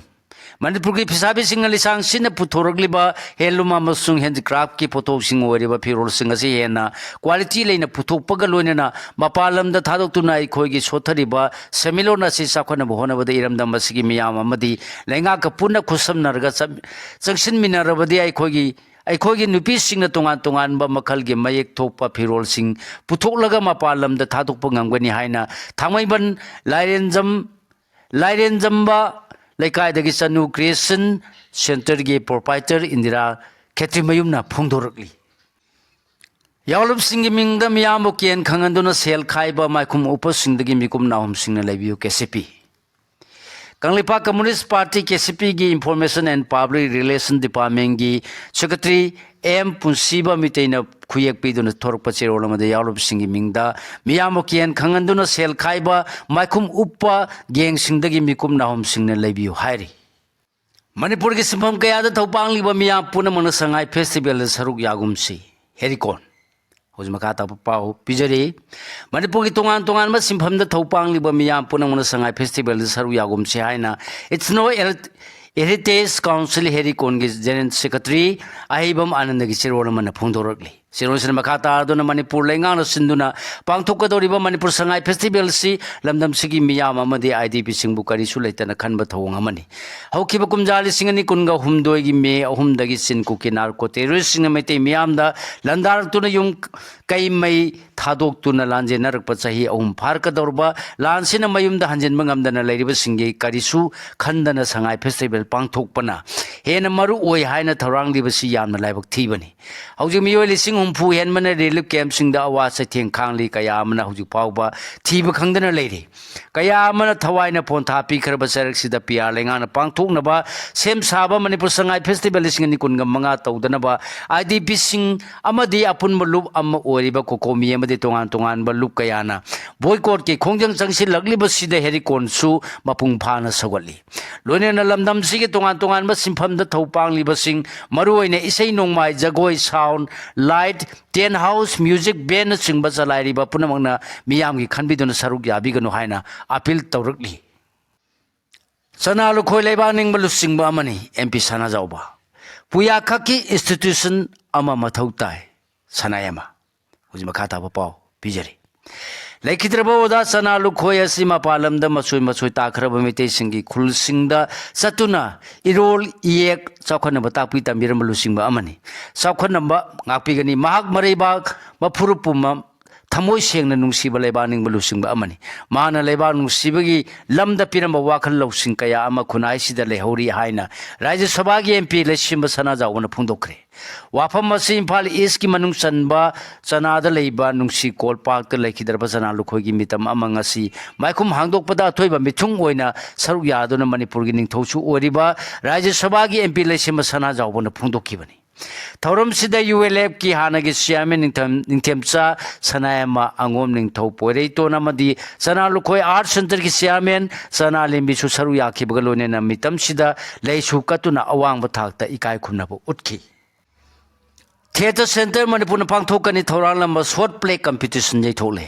ꯃꯅꯤꯄꯨꯔꯒꯤ ꯐꯤꯁꯥꯕꯤꯁꯤꯡꯅ ꯂꯤꯁꯥꯡ ꯁꯤꯠꯅ ꯄꯨꯊꯣꯔꯛꯂꯤꯕ ꯍꯦꯟꯂꯨꯝ ꯑꯃꯁꯨꯡ ꯍꯦꯟꯗꯤꯀ꯭ꯔꯥꯐꯀꯤ ꯄꯣꯠꯊꯣꯛꯁꯤꯡ ꯑꯣꯏꯔꯤꯕ ꯐꯤꯔꯣꯜꯁꯤꯡ ꯑꯁꯤ ꯍꯦꯟꯅ ꯀ꯭ꯋꯥꯂꯤꯇꯤ ꯂꯩꯅ ꯄꯨꯊꯣꯛꯄꯒ ꯂꯣꯏꯅꯅ ꯃꯄꯥꯟ ꯂꯝꯗ ꯊꯥꯗꯣꯛꯇꯨꯅ ꯑꯩꯈꯣꯏꯒꯤ ꯁꯣꯠꯊꯔꯤꯕ ꯁꯦꯟꯃꯤꯠꯂꯣꯟ ꯑꯁꯤ ꯆꯥꯎꯈꯠꯅꯕ ꯍꯣꯠꯅꯕꯗ ꯏꯔꯝꯗꯝ ꯑꯁꯤꯒꯤ ꯃꯤꯌꯥꯝ ꯑꯃꯗꯤ ꯂꯩꯉꯥꯛꯀ ꯄꯨꯟꯅ ꯈꯨꯠꯁꯝꯅꯔꯒ ꯆꯪ-, ꯆꯪꯁꯤꯟꯃꯤꯟꯅꯔꯕꯗꯤ ꯑꯩꯈꯣꯏꯒꯤ, ꯑꯩꯈꯣꯏꯒꯤ ꯅꯨꯄꯤꯁꯤꯡꯅ ꯇꯣꯉꯥꯟ ꯇꯣꯉꯥꯟꯕ ꯃꯈꯜꯒꯤ ꯃꯌꯦꯛ ꯊꯣꯛꯄ ꯐꯤꯔꯣꯜꯁꯤꯡ ꯄꯨꯊꯣꯛꯂꯒ ꯃꯄꯥꯟ ꯂꯝꯗ ꯊꯥꯗꯣꯛꯄ ꯉꯝꯒꯅꯤ ꯍꯥꯏꯅ ꯊꯥꯡꯃꯩꯕꯟ ꯂꯥꯏꯔꯦꯟꯖꯝ ꯂꯥꯏꯔꯦꯟꯖꯝꯕ ꯂꯩꯀꯥꯏꯗꯒꯤ ꯆꯅꯨ ꯀ꯭ꯔꯤꯌꯦꯁꯟ ꯁꯦꯟꯇꯔꯒꯤ ꯄ꯭ꯔꯣꯄꯥꯏꯇꯔ ꯏꯟꯗꯤꯔꯥ ꯈꯦꯇ꯭ꯔꯤꯃꯌꯨꯝꯅ ꯐꯣꯡꯗꯣꯔꯛꯂꯤ꯫ ꯌꯥꯑꯣꯂꯞꯁꯤꯡꯒꯤ ꯃꯤꯡꯗ ꯃꯤꯌꯥꯝꯕꯨ ꯀꯦꯟ ꯈꯪꯍꯟꯗꯨꯅ ꯁꯦꯜ ꯈꯥꯏꯕ ꯃꯥꯏꯈꯨꯝ ꯎꯞꯄꯁꯤꯡꯗꯒꯤ ꯃꯤꯀꯨꯞ ꯅꯥꯍꯨꯝꯁꯤꯡꯅ ꯂꯩꯕꯤꯌꯨ꯫ ꯀꯦ ꯁꯤ ꯄꯤ꯫ ꯀꯪꯂꯩꯄꯥꯛ ꯀꯝꯃꯨꯅꯤꯁ꯭ꯠ ꯄꯥꯔꯇꯤ, ꯀꯦ ꯁꯤ ꯄꯤꯒꯤ ꯏꯟꯐꯣꯔꯃꯦꯁꯟ ꯑꯦꯟ ꯄꯕ꯭ꯂꯤꯛ ꯔꯤꯂꯦꯁꯟ ꯗꯤꯄꯥꯔꯠꯃꯦꯟꯒꯤ ꯁꯦꯀ꯭ꯔꯦꯇꯔꯤ ꯑꯦꯝ ꯄꯨꯟꯁꯤꯕ ꯃꯤꯇꯩꯅ ꯈꯨꯌꯦꯛ ꯄꯤꯗꯨꯅ ꯊꯣꯔꯛꯄ ꯆꯦꯔꯣꯜ ꯑꯃꯗ ꯌꯥꯎꯔꯕꯁꯤꯡꯒꯤ ꯃꯤꯡꯗ ꯃꯤꯌꯥꯝꯕꯨ ꯀꯤꯌꯥꯟ ꯈꯪꯍꯟꯗꯨꯅ ꯁꯦꯜ ꯈꯥꯏꯕ ꯃꯥꯏꯈꯨꯝ ꯎꯞꯄ ꯒꯦꯡꯁꯤꯡꯗꯒꯤ ꯃꯤꯀꯨꯞ ꯅꯥꯍꯨꯝꯁꯤꯡꯅ ꯂꯩꯕꯤꯌꯨ ꯍꯥꯏꯔꯤ꯫ ꯃꯅꯤꯄꯨꯔꯒꯤ ꯁꯤꯟꯐꯝ ꯀꯌꯥꯗ ꯊꯧ ꯄꯥꯡꯂꯤꯕ ꯃꯤꯌꯥꯝ ꯄꯨꯝꯅꯃꯛꯅ ꯁꯉꯥꯏ ꯐꯦꯁꯇꯤꯚꯦꯜꯗ ꯁꯔꯨꯛ ꯌꯥꯒꯨꯝꯁꯤ꯫ ꯍꯦꯔꯤꯀꯣꯟ꯫ ꯍꯧꯖꯤꯛ ꯃꯈꯥ ꯇꯥꯕ ꯄꯥꯎ ꯄꯤꯖꯔꯤ꯫ ꯃꯅꯤꯄꯨꯔꯒꯤ ꯇꯣꯉꯥꯟ ꯇꯣꯉꯥꯟꯕ ꯁꯤꯟꯐꯝꯗ ꯊꯧ ꯄꯥꯡꯂꯤꯕ ꯃꯤꯌꯥꯝ ꯄꯨꯝꯅꯃꯛꯅ ꯁꯉꯥꯏ ꯐꯦꯁꯇꯤꯚꯦꯜꯗ ꯁꯔꯨꯛ ꯌꯥꯒꯨꯝꯁꯤ ꯍꯥꯏꯅ ꯏꯊꯅꯣ ꯍꯦꯔꯤꯇꯦꯖ ꯀꯥꯎꯟꯁꯤꯜ ꯍꯦꯔꯤꯀꯣꯟꯒꯤ ꯖꯦꯅꯔꯦꯜ ꯁꯦꯀ꯭ꯔꯦꯇꯔꯤ ꯑꯍꯩꯕꯝ ꯑꯥꯅꯟꯗꯒꯤ ꯆꯦꯔꯣꯜ ꯑꯃꯅ ꯐꯣꯡꯗꯣꯔꯛꯂꯤ꯫ ꯆꯦꯔꯣꯜꯁꯤꯅ ꯃꯈꯥ ꯇꯥꯗꯨꯅ ꯃꯅꯤꯄꯨꯔ ꯂꯩꯉꯥꯛꯅ ꯁꯤꯟꯗꯨꯅ ꯄꯥꯡꯊꯣꯛꯀꯗꯧꯔꯤꯕ ꯃꯅꯤꯄꯨꯔ ꯁꯉꯥꯏ ꯐꯦꯁꯇꯤꯚꯦꯜꯁꯤ ꯂꯝꯗꯝꯁꯤꯒꯤ ꯃꯤꯌꯥꯝ ꯑꯃꯗꯤ ꯑꯥꯏ ꯗꯤ ꯄꯤꯁꯤꯡꯕꯨ ꯀꯔꯤꯁꯨ ꯂꯩꯇꯅ ꯈꯟꯕ ꯊꯧꯑꯣꯡ ꯑꯃꯅꯤ꯫ ꯍꯧꯈꯤꯕ ꯀꯨꯝꯖꯥ ꯂꯤꯁꯤꯡ ꯑꯅꯤ ꯀꯨꯟꯒ ꯍꯨꯝꯗꯣꯏꯒꯤ ꯃꯦ ꯑꯍꯨꯝꯗꯒꯤ ꯆꯤꯟ ꯀꯨꯀꯤ ꯅꯥꯔꯀꯣ ꯇꯦꯔꯣꯔꯤꯁꯁꯤꯡꯅ ꯃꯩꯇꯩ ꯃꯤꯌꯥꯝꯗ ꯂꯥꯟꯗꯥꯔꯛꯇꯨꯅ ꯌꯨꯝ ꯀꯩ ꯃꯩ ꯊꯥꯗꯣꯛꯇꯨꯅ ꯂꯥꯟꯖꯦꯟꯅꯔꯛꯄ ꯆꯍꯤ ꯑꯍꯨꯝ ꯐꯥꯔꯛꯀꯗꯧꯔꯕ ꯂꯥꯟꯁꯤꯅ ꯃꯌꯨꯝꯗ ꯍꯟꯖꯤꯟꯕ ꯉꯝꯗꯅ ꯂꯩꯔꯤꯕꯁꯤꯡꯒꯤ ꯀꯔꯤꯁꯨ ꯈꯟꯗꯅ ꯁꯉꯥꯏ ꯐꯦꯁꯇꯤꯚꯦꯜ ꯄꯥꯡꯊꯣꯛꯄꯅ ꯍꯦꯟꯅ ꯃꯔꯨ ꯑꯣꯏ ꯍꯥꯏꯅ ꯊꯧꯔꯥꯡꯂꯤꯕꯁꯤ ꯌꯥꯝꯅ ꯂꯥꯏꯕꯛ ꯊꯤꯕꯅꯤ꯫ ꯍꯧꯖꯤꯛ ꯃꯤꯑꯣꯏ ꯂꯤꯁꯤꯡ ꯍꯨꯝꯐꯨ ꯍꯦꯟꯕꯅ ꯔꯤꯂꯤꯐ ꯀꯦꯝꯞꯁꯤꯡꯗ ꯑꯋꯥ ꯆꯩꯊꯦꯡ ꯈꯥꯡꯂꯤ, ꯀꯌꯥ ꯑꯃꯅ ꯍꯧꯖꯤꯛ ꯐꯥꯎꯕ ꯊꯤꯕ ꯈꯪꯗꯅ ꯂꯩꯔꯤ꯫ ꯀꯌꯥ ꯑꯃꯅ ꯊꯋꯥꯏꯅ ꯄꯣꯟꯊꯥ ꯄꯤꯈ꯭ꯔꯕ ꯆꯩꯔꯛꯁꯤꯗ ꯄꯤ ꯑꯥꯔ ꯂꯩꯉꯥꯛꯅ ꯄꯥꯡꯊꯣꯛꯅꯕ ꯁꯦꯝ ꯁꯥꯕ ꯃꯅꯤꯄꯨꯔ ꯁꯉꯥꯏ ꯐꯦꯁꯇꯤꯚꯦꯜ ꯂꯤꯁꯤꯡ ꯑꯅꯤ ꯀꯨꯟꯒ ꯃꯉꯥ ꯇꯧꯗꯅꯕ ꯑꯥꯏ ꯗꯤ ꯄꯤꯁꯤꯡ ꯑꯃꯗꯤ ꯑꯄꯨꯟꯕ ꯂꯨꯞ ꯑꯃ ꯑꯣꯏꯔꯤꯕ ꯀꯣꯀꯣꯃꯤ ꯑꯃꯗꯤ ꯇꯣꯉꯥꯟ ꯇꯣꯉꯥꯟꯕ ꯂꯨꯞ ꯀꯌꯥꯅ ꯕꯣꯏꯀꯣꯠꯀꯤ ꯈꯣꯡꯖꯪ ꯆꯪꯁꯤꯜꯂꯛꯂꯤꯕꯁꯤꯗ ꯍꯦꯔꯤꯀꯣꯟꯁꯨ ꯃꯄꯨꯡ ꯐꯥꯅ ꯁꯧꯒꯠꯂꯤ꯫ ꯂꯣꯏꯅꯅ ꯂꯝꯗꯝꯁꯤꯒꯤ ꯇꯣꯉꯥꯟ ꯇꯣꯉꯥꯟꯕ ꯁꯤꯟꯐꯝꯗ ꯊꯧ ꯄꯥꯡꯂꯤꯕꯁꯤꯡ, ꯃꯔꯨꯑꯣꯏꯅ ꯏꯁꯩ ꯅꯣꯡꯃꯥꯏ, ꯖꯒꯣꯏ, sound, light, tent house, music ꯕꯦꯟꯅꯆꯤꯡꯕ ꯆꯂꯥꯏꯔꯤꯕ ꯄꯨꯝꯅꯃꯛꯅ ꯃꯤꯌꯥꯝꯒꯤ ꯈꯟꯕꯤꯗꯨꯅ ꯁꯔꯨꯛ ꯌꯥꯕꯤꯒꯅꯨ ꯍꯥꯏꯅ ꯑꯄꯤꯜ ꯇꯧꯔꯛꯂꯤ꯫ ꯆꯅꯥ ꯂꯨꯈꯣꯏ ꯂꯩꯕꯥꯛ ꯅꯤꯡꯕ ꯂꯨꯆꯤꯡꯕ ꯑꯃꯅꯤ ꯑꯦꯝ ꯄꯤ ꯁꯅꯥꯖꯥꯎꯕ꯫ ꯄꯨꯌꯥꯈꯛꯀꯤ ꯏꯟꯁꯇꯤꯇ꯭ꯌꯨꯁꯟ ꯑꯃ ꯃꯊꯧ ꯇꯥꯏ꯫ ꯁꯅꯥꯌꯥꯏꯃ꯫ ꯍꯧꯖꯤꯛ ꯃꯈꯥ ꯇꯥꯕ ꯄꯥꯎ ꯄꯤꯖꯔꯤ꯫ ꯂꯩꯈꯤꯗ꯭ꯔꯕ ꯑꯣꯖꯥ ꯆꯅꯥ ꯂꯨꯈꯣꯏ ꯑꯁꯤ ꯃꯄꯥꯟ ꯂꯝꯗ ꯃꯆꯣꯏ ꯃꯆꯣꯏ ꯇꯥꯈ꯭ꯔꯕ ꯃꯩꯇꯩꯁꯤꯡꯒꯤ ꯈꯨꯜꯁꯤꯡꯗ ꯆꯠꯇꯨꯅ ꯏꯔꯣꯜ ꯏꯌꯦꯛ ꯆꯥꯎꯈꯠꯅꯕ ꯇꯥꯛꯄꯤ ꯇꯝꯕꯤꯔꯝꯕ ꯂꯨꯆꯤꯡꯕ ꯑꯃꯅꯤ꯫ ꯆꯥꯎꯈꯠꯅꯕ ꯉꯥꯛꯄꯤꯒꯅꯤ꯫ ꯃꯍꯥꯛ ꯃꯔꯩꯕꯥꯛ ꯃꯐꯨꯔꯨꯞ ꯄꯨꯝꯕ ꯊꯃꯣꯏ ꯁꯦꯡꯅ ꯅꯨꯡꯁꯤꯕ ꯂꯩꯕꯥꯛ ꯅꯤꯡꯕ ꯂꯨꯆꯤꯡꯕ ꯑꯃꯅꯤ꯫ ꯃꯍꯥꯛꯅ ꯂꯩꯕꯥꯛ ꯅꯨꯡꯁꯤꯕꯒꯤ ꯂꯝꯗ ꯄꯤꯔꯝꯕ ꯋꯥꯈꯜ ꯂꯧꯁꯤꯡ ꯀꯌꯥ ꯑꯃ ꯈꯨꯟꯅꯥꯏꯁꯤꯗ ꯂꯩꯍꯧꯔꯤ ꯍꯥꯏꯅ ꯔꯥꯖ꯭ꯌ ꯁꯚꯥꯒꯤ ꯑꯦꯝ ꯄꯤ ꯂꯩꯁꯦꯝꯕ ꯁꯅꯥꯖꯥꯎꯕꯅ ꯐꯣꯡꯗꯣꯛꯈ꯭ꯔꯦ꯫ ꯋꯥꯐꯝ ꯑꯁꯤ ꯏꯝꯐꯥꯜ ꯏꯁꯀꯤ ꯃꯅꯨꯡ ꯆꯟꯕ ꯆꯅꯥꯗ ꯂꯩꯕ ꯅꯨꯡꯁꯤ ꯀꯣꯜ ꯄꯥꯔꯛꯇ ꯂꯩꯈꯤꯗ꯭ꯔꯕ ꯆꯅꯥ ꯂꯨꯈꯣꯏꯒꯤ ꯃꯤꯇꯝ ꯑꯃ ꯉꯁꯤ ꯃꯥꯏꯈꯨꯝ ꯍꯥꯡꯗꯣꯛꯄꯗ ꯑꯊꯣꯏꯕ ꯃꯤꯊꯨꯡ ꯑꯣꯏꯅ ꯁꯔꯨꯛ ꯌꯥꯗꯨꯅ ꯃꯅꯤꯄꯨꯔꯒꯤ ꯅꯤꯡꯊꯧꯁꯨ ꯑꯣꯏꯔꯤꯕ ꯔꯥꯖ꯭ꯌ ꯁꯚꯥꯒꯤ ꯑꯦꯝ ꯄꯤ ꯂꯩꯁꯦꯝꯕ ꯁꯅꯥꯖꯥꯎꯕꯅ ꯐꯣꯡꯗꯣꯛꯈꯤꯕꯅꯤ꯫ ꯊꯧꯔꯝꯁꯤꯗ ꯌꯨ ꯑꯦꯜ ꯑꯦꯐꯀꯤ ꯍꯥꯟꯅꯒꯤ ꯆꯤꯌꯥꯔꯃꯦꯟ ꯅꯤꯡꯊꯦꯝ-, ꯅꯤꯡꯊꯦꯝꯆꯥ ꯁꯅꯥꯌꯥꯝꯕ ꯑꯉꯣꯝ ꯅꯤꯡꯊꯧ ꯄꯣꯏꯔꯩꯇꯣꯟ ꯑꯃꯗꯤ ꯆꯅꯥ ꯂꯨꯈꯣꯏ ꯑꯥꯔꯠ ꯁꯦꯟꯇꯔꯒꯤ ꯆꯤꯌꯥꯔꯃꯦꯟ ꯆꯅꯥ ꯂꯦꯝꯕꯤꯁꯨ ꯁꯔꯨꯛ ꯌꯥꯈꯤꯕꯒ ꯂꯣꯏꯅꯅ ꯃꯤꯇꯝꯁꯤꯗ ꯂꯩꯁꯨ ꯀꯠꯇꯨꯅ ꯑꯋꯥꯡꯕ ꯊꯥꯛꯇ ꯏꯀꯥꯏ ꯈꯨꯝꯅꯕ ꯎꯠꯈꯤ꯫ ꯊꯤꯌꯦꯇꯔ ꯁꯦꯟꯇꯔ ꯃꯅꯤꯄꯨꯔꯅ ꯄꯥꯡꯊꯣꯛꯀꯅꯤ ꯊꯧꯔꯥꯡꯂꯝꯕ ꯁꯣꯔꯠ ꯄ꯭ꯂꯦ ꯀꯝꯄꯤꯇꯤꯁꯟ ꯌꯩꯊꯣꯛꯂꯦ꯫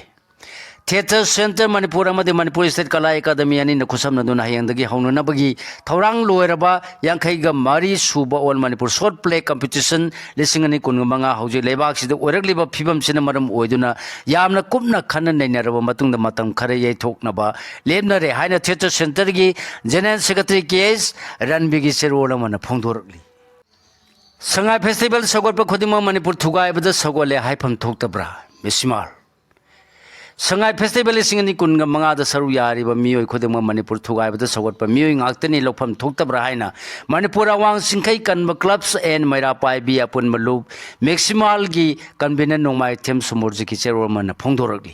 ꯊꯤꯌꯦꯇꯔ ꯁꯦꯟꯇꯔ ꯃꯅꯤꯄꯨꯔ ꯑꯃꯗꯤ ꯃꯅꯤꯄꯨꯔ ꯁ꯭ꯇꯦꯠ ꯀꯂꯥ ꯑꯦꯀꯥꯗꯃꯤ ꯑꯅꯤꯅ ꯈꯨꯠꯁꯝꯅꯗꯨꯅ ꯍꯌꯦꯡꯗꯒꯤ ꯍꯧꯅꯅꯕꯒꯤ ꯊꯧꯔꯥꯡ ꯂꯣꯏꯔꯕ ꯌꯥꯡꯈꯩꯒ ꯃꯔꯤ ꯁꯨꯕ all Manipur short play competition ꯂꯤꯁꯤꯡ ꯑꯅꯤ ꯀꯨꯟꯃꯉꯥ ꯍꯧꯖꯤꯛ ꯂꯩꯕꯥꯛꯁꯤꯗ ꯑꯣꯏꯔꯛꯂꯤꯕ ꯐꯤꯕꯝꯁꯤꯅ ꯃꯔꯝ ꯑꯣꯏꯗꯨꯅ ꯌꯥꯝꯅ ꯀꯨꯞꯅ ꯈꯟꯅ ꯅꯩꯅꯔꯕ ꯃꯇꯨꯡꯗ ꯃꯇꯝ ꯈꯔ ꯌꯩꯊꯣꯛꯅꯕ ꯂꯦꯞꯅꯔꯦ ꯍꯥꯏꯅ ꯊꯤꯌꯦꯇꯔ ꯁꯦꯟꯇꯔꯒꯤ ꯖꯦꯅꯔꯦꯜ ꯁꯦꯀ꯭ꯔꯦꯇꯔꯤ ꯀꯦ ꯑꯦꯁ ꯔꯟꯕꯤꯒꯤ ꯆꯦꯔꯣꯜ ꯑꯃꯅ ꯐꯣꯡꯗꯣꯔꯛꯂꯤ꯫ ꯁꯉꯥꯏ ꯐꯦꯁꯇꯤꯚꯦꯜ ꯁꯧꯒꯠꯄ ꯈꯨꯗꯤꯡꯃꯛ ꯃꯅꯤꯄꯨꯔ ꯊꯨꯒꯥꯏꯕꯗ ꯁꯧꯒꯠꯂꯦ ꯍꯥꯏꯐꯝ ꯊꯣꯛꯇꯕ꯭ꯔꯥ? ꯃꯤꯁ ꯁꯤꯃꯥꯜ꯫ ꯁꯉꯥꯏ ꯐꯦꯁꯇꯤꯚꯦꯜ ꯂꯤꯁꯤꯡ ꯑꯅꯤ ꯀꯨꯟꯒ ꯃꯉꯥꯗ ꯁꯔꯨꯛ ꯌꯥꯔꯤꯕ ꯃꯤꯑꯣꯏ ꯈꯨꯗꯤꯡꯃꯛ ꯃꯅꯤꯄꯨꯔ ꯊꯨꯒꯥꯏꯕꯗ ꯁꯧꯒꯠꯄ ꯃꯤꯑꯣꯏ ꯉꯥꯛꯇꯅꯤ, ꯂꯧꯐꯝ ꯊꯣꯛꯇꯕ꯭ꯔꯥ ꯍꯥꯏꯅ ꯃꯅꯤꯄꯨꯔ ꯑꯋꯥꯡ ꯆꯤꯡꯈꯩ ꯀꯟꯕ clubs and ꯃꯩꯔꯥ ꯄꯥꯏꯕꯤ ꯑꯄꯨꯟꯕ ꯂꯨꯞ ꯃꯦꯛꯁꯤꯃꯥꯜꯒꯤ convener ꯅꯣꯡꯃꯥꯏꯊꯦꯝ ꯁꯨꯃꯨꯔꯖꯤꯠꯀꯤ ꯆꯦꯔꯣꯜ ꯑꯃꯅ ꯐꯣꯡꯗꯣꯔꯛꯂꯤ꯫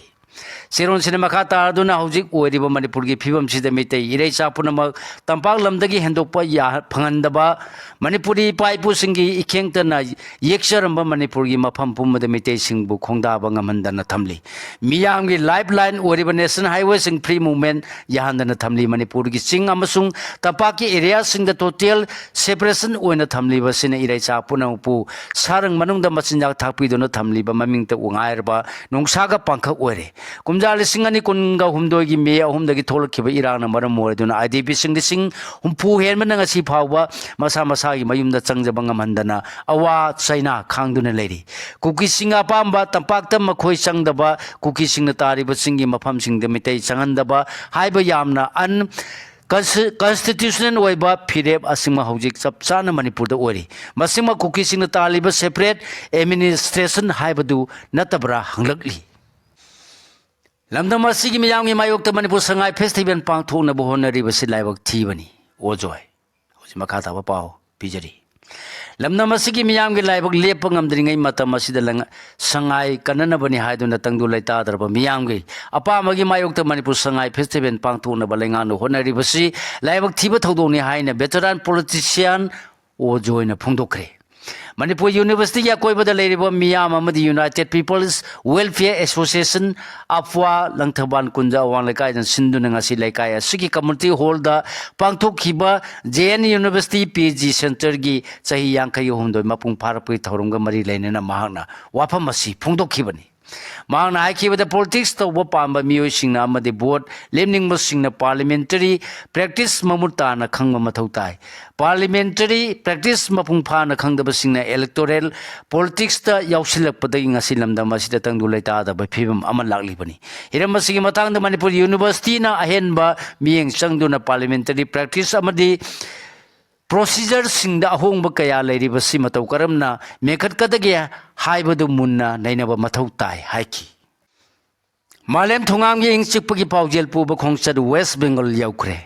ꯆꯦꯔꯣꯜꯁꯤꯅ ꯃꯈꯥ ꯇꯥꯔꯗꯨꯅ ꯍꯧꯖꯤꯛ ꯑꯣꯏꯔꯤꯕ ꯃꯅꯤꯄꯨꯔꯒꯤ ꯐꯤꯕꯝꯁꯤꯗ ꯃꯤꯇꯩ ꯏꯔꯩꯆꯥ ꯄꯨꯝꯅꯃꯛ ꯇꯝꯄꯥꯛ ꯂꯝꯗꯒꯤ ꯍꯦꯟꯗꯣꯛꯄ ꯌꯥ-, ꯐꯪꯍꯟꯗꯕ, ꯃꯅꯤꯄꯨꯔꯤ ꯏꯄꯥ ꯏꯄꯨꯁꯤꯡꯒꯤ ꯏꯈꯦꯡꯇꯅ ꯌꯦꯛꯆꯔꯝꯕ ꯃꯅꯤꯄꯨꯔꯒꯤ ꯃꯐꯝ ꯄꯨꯝꯕꯗ ꯃꯤꯇꯩꯁꯤꯡꯕꯨ ꯈꯣꯡꯗꯥꯕ ꯉꯝꯍꯟꯗꯅ ꯊꯝꯂꯤ꯫ ꯃꯤꯌꯥꯝꯒꯤ lifeline ꯑꯣꯏꯔꯤꯕ national highwayꯁꯤꯡ free movement ꯌꯥꯍꯟꯗꯅ ꯊꯝꯂꯤ꯫ ꯃꯅꯤꯄꯨꯔꯒꯤ ꯆꯤꯡ ꯑꯃꯁꯨꯡ ꯇꯝꯄꯥꯛꯀꯤ areaꯁꯤꯡꯗ total separation ꯑꯣꯏꯅ ꯊꯝꯂꯤꯕꯁꯤꯅ ꯏꯔꯩꯆꯥ ꯄꯨꯝꯅꯃꯛꯄꯨ ꯁꯥꯔꯪ ꯃꯅꯨꯡꯗ ꯃꯆꯤꯟꯖꯥꯛ ꯊꯥꯛꯄꯤꯗꯨꯅ ꯊꯝꯂꯤꯕ ꯃꯃꯤꯡꯇ ꯉꯥꯏꯔꯕ ꯅꯣꯡꯁꯥꯒ ꯄꯥꯡꯈꯛ ꯑꯣꯏꯔꯦ꯫ ꯀꯨꯝꯖꯥ ꯂꯤꯁꯤꯡ ꯑꯅꯤ ꯀꯨꯟꯒ ꯍꯨꯝꯗꯣꯏꯒꯤ ꯃꯦ ꯑꯍꯨꯝꯗꯒꯤ ꯊꯣꯛꯂꯛꯈꯤꯕ ꯏꯔꯥꯡꯅ ꯃꯔꯝ ꯑꯣꯏꯗꯨꯅ IDPꯁꯤꯡ ꯂꯤꯁꯤꯡ ꯍꯨꯝꯐꯨ ꯍꯦꯟꯕꯅ ꯉꯁꯤ ꯐꯥꯎꯕ ꯃꯁꯥ ꯃꯁꯥꯒꯤ ꯃꯌꯨꯝꯗ ꯆꯪꯖꯕ ꯉꯝꯍꯟꯗꯅ ꯑꯋꯥ ꯆꯩꯅꯥ ꯈꯥꯡꯗꯨꯅ ꯂꯩꯔꯤ꯫ ꯀꯨꯀꯤꯁꯤꯡ ꯑꯄꯥꯝꯕ ꯇꯝꯄꯥꯛꯇ ꯃꯈꯣꯏ ꯆꯪꯗꯕ, ꯀꯨꯀꯤꯁꯤꯡꯅ ꯇꯥꯔꯤꯕꯁꯤꯡꯒꯤ ꯃꯐꯝꯁꯤꯡꯗ ꯃꯤꯇꯩ ꯆꯪꯍꯟꯗꯕ ꯍꯥꯏꯕ ꯌꯥꯝꯅ un-, consti-, constitutional ꯑꯣꯏꯕ ꯐꯤꯔꯦꯞ ꯑꯁꯤꯃꯛ ꯍꯧꯖꯤꯛ ꯆꯞ ꯆꯥꯅ ꯃꯅꯤꯄꯨꯔꯗ ꯑꯣꯏꯔꯤ꯫ ꯃꯁꯤꯃꯛ ꯀꯨꯀꯤꯁꯤꯡꯅ ꯇꯥꯜꯂꯤꯕ separate administration ꯍꯥꯏꯕꯗꯨ ꯅꯠꯇꯕ꯭ꯔꯥ ꯍꯪꯂꯛꯂꯤ꯫ ꯂꯝꯗꯝ ꯑꯁꯤꯒꯤ ꯃꯤꯌꯥꯝꯒꯤ ꯃꯥꯌꯣꯛꯇ ꯃꯅꯤꯄꯨꯔ ꯁꯉꯥꯏ ꯐꯦꯁꯇꯤꯚꯦꯜ ꯄꯥꯡꯊꯣꯛꯅꯕ ꯍꯣꯠꯅꯔꯤꯕꯁꯤ ꯂꯥꯏꯕꯛ ꯊꯤꯕꯅꯤ꯫ ꯑꯣꯖꯣꯏ꯫ ꯍꯧꯖꯤꯛ ꯃꯈꯥ ꯇꯥꯕ ꯄꯥꯎ ꯄꯤꯖꯔꯤ꯫ ꯂꯝꯗꯝ ꯑꯁꯤꯒꯤ ꯃꯤꯌꯥꯝꯒꯤ ꯂꯥꯏꯕꯛ ꯂꯦꯞꯄ ꯉꯝꯗ꯭ꯔꯤꯉꯩ ꯃꯇꯝ ꯑꯁꯤꯗ ꯂꯪ-, ꯁꯉꯥꯏ ꯀꯟꯅꯅꯕꯅꯤ ꯍꯥꯏꯗꯨꯅ ꯇꯪꯗꯨ ꯂꯩꯇꯥꯗ꯭ꯔꯕ ꯃꯤꯌꯥꯝꯒꯤ ꯑꯄꯥꯝꯕꯒꯤ ꯃꯥꯌꯣꯛꯇ ꯃꯅꯤꯄꯨꯔ ꯁꯉꯥꯏ ꯐꯦꯁꯇꯤꯚꯦꯜ ꯄꯥꯡꯊꯣꯛꯅꯕ ꯂꯩꯉꯥꯛꯅ ꯍꯣꯠꯅꯔꯤꯕꯁꯤ ꯂꯥꯏꯕꯛ ꯊꯤꯕ ꯊꯧꯗꯣꯛꯅꯤ ꯍꯥꯏꯅ veteran politician ꯑꯣꯖꯣꯏꯅ ꯐꯣꯡꯗꯣꯛꯈ꯭ꯔꯦ꯫ ꯃꯅꯤꯄꯨꯔ ꯌꯨꯅꯤꯚꯔꯁꯤꯇꯤꯒꯤ ꯑꯀꯣꯏꯕꯗ ꯂꯩꯔꯤꯕ ꯃꯤꯌꯥꯝ ꯑꯃꯗꯤ United People's Welfare Association, ꯑꯞꯋꯥ, Langthabal ꯀꯨꯟꯖ ꯑꯋꯥꯡ ꯂꯩꯀꯥꯏꯗ ꯁꯤꯟꯗꯨꯅ ꯉꯁꯤ ꯂꯩꯀꯥꯏ ꯑꯁꯤꯒꯤ community hallꯗ ꯄꯥꯡꯊꯣꯛꯈꯤꯕ J N University P G Centreꯒꯤ ꯆꯍꯤ ꯌꯥꯡꯈꯩ ꯍꯨꯝꯗꯣꯏ ꯃꯄꯨꯡ ꯐꯥꯔꯛꯄꯒꯤ ꯊꯧꯔꯝꯒ ꯃꯔꯤ ꯂꯩꯅꯅ ꯃꯍꯥꯛꯅ ꯋꯥꯐꯝ ꯑꯁꯤ ꯐꯣꯡꯗꯣꯛꯈꯤꯕꯅꯤ꯫ ꯃꯍꯥꯛꯅ ꯍꯥꯏꯈꯤꯕꯗ, politics ꯇꯧꯕ ꯄꯥꯝꯕ ꯃꯤꯑꯣꯏꯁꯤꯡꯅ ꯑꯃꯗꯤ vote ꯂꯦꯝꯅꯤꯡꯕꯁꯤꯡꯅ parliamentary practice ꯃꯃꯨꯠ ꯇꯥꯅ ꯈꯪꯕ ꯃꯊꯧ ꯇꯥꯏ꯫ Parliamentary practice ꯃꯄꯨꯡ ꯐꯥꯅ ꯈꯪꯗꯕꯁꯤꯡꯅ electoral politicsꯇ ꯌꯥꯎꯁꯤꯜꯂꯛꯄꯗꯒꯤ ꯉꯁꯤ ꯂꯝꯗꯝ ꯑꯁꯤꯗ ꯇꯪꯗꯨ ꯂꯩꯇꯥꯗꯕ ꯐꯤꯕꯝ ꯑꯃ ꯂꯥꯛꯂꯤꯕꯅꯤ꯫ ꯍꯤꯔꯝ ꯑꯁꯤꯒꯤ ꯃꯇꯥꯡꯗ ꯃꯅꯤꯄꯨꯔ ꯌꯨꯅꯤꯚꯔꯁꯤꯇꯤꯅ ꯑꯍꯦꯟꯕ ꯃꯤꯠꯌꯦꯡ ꯆꯪꯗꯨꯅ parliamentary practice ꯑꯃꯗꯤ procedureꯁꯤꯡꯗ ꯑꯍꯣꯡꯕ ꯀꯌꯥ ꯂꯩꯔꯤꯕꯁꯤ ꯃꯇꯧ ꯀꯔꯝꯅ ꯃꯦꯟꯈꯠꯀꯗꯒꯦ ꯍꯥꯏꯕꯗꯨ ꯃꯨꯟꯅ ꯅꯩꯅꯕ ꯃꯊꯧ ꯇꯥꯏ ꯍꯥꯏꯈꯤ꯫ ꯃꯥꯂꯦꯝ ꯊꯣꯉꯥꯝꯒꯤ ꯏꯪ ꯆꯤꯛꯄꯒꯤ ꯄꯥꯎꯖꯦꯜ ꯄꯨꯕ ꯈꯣꯡꯆꯠ ꯋꯦꯁ ꯕꯦꯡꯒꯜ ꯌꯧꯈ꯭ꯔꯦ꯫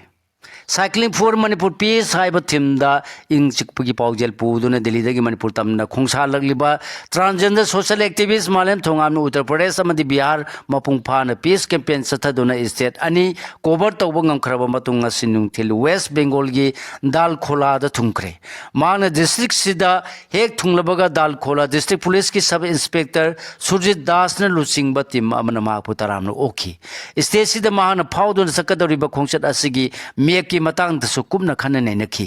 Cycling for Manipur Peace ꯍꯥꯏꯕ ꯊꯤꯝꯗ ꯏꯪ ꯆꯤꯛꯄꯒꯤ ꯄꯥꯎꯖꯦꯜ ꯄꯨꯗꯨꯅ ꯗꯤꯜꯂꯤꯗꯒꯤ ꯃꯅꯤꯄꯨꯔ ꯇꯝꯅ ꯈꯣꯡꯁꯥꯜꯂꯛꯂꯤꯕ transgender social activist ꯃꯥꯂꯦꯝ ꯊꯣꯉꯥꯝꯅ ꯎꯠꯇꯔ ꯄ꯭ꯔꯗꯦꯁ ꯑꯃꯗꯤ ꯕꯤꯍꯥꯔ ꯃꯄꯨꯡ ꯐꯥꯅ peace campaign ꯆꯠꯊꯗꯨꯅ state ꯑꯅꯤ cover ꯇꯧꯕ ꯉꯝꯈ꯭ꯔꯕ ꯃꯇꯨꯡ, ꯉꯁꯤ ꯅꯨꯡꯊꯤꯜ ꯋꯦꯁ ꯕꯦꯡꯒꯣꯜꯒꯤ ꯗꯥꯜꯈꯣꯂꯥꯗ ꯊꯨꯡꯈ꯭ꯔꯦ꯫ ꯃꯍꯥꯛꯅ districtꯁꯤꯗ ꯍꯦꯛ ꯊꯨꯡꯂꯕꯒ ꯗꯥꯜꯈꯣꯂꯥ district policeꯀꯤ sub inspector ꯁꯨꯔꯖꯤꯠ ꯗꯥꯁꯅ ꯂꯨꯆꯤꯡꯕ team ꯑꯃꯅ ꯃꯍꯥꯛꯄꯨ ꯇꯔꯥꯝꯅ ꯑꯣꯛꯈꯤ꯫ Stateꯁꯤꯗ ꯃꯍꯥꯛꯅ ꯐꯥꯎꯗꯨꯅ ꯆꯠꯀꯗꯧꯔꯤꯕ ꯈꯣꯡꯆꯠ ꯑꯁꯤꯒꯤ mapꯀꯤ ꯃꯇꯥꯡꯗꯁꯨ ꯀꯨꯞꯅ ꯈꯟꯅ ꯅꯩꯅꯈꯤ꯫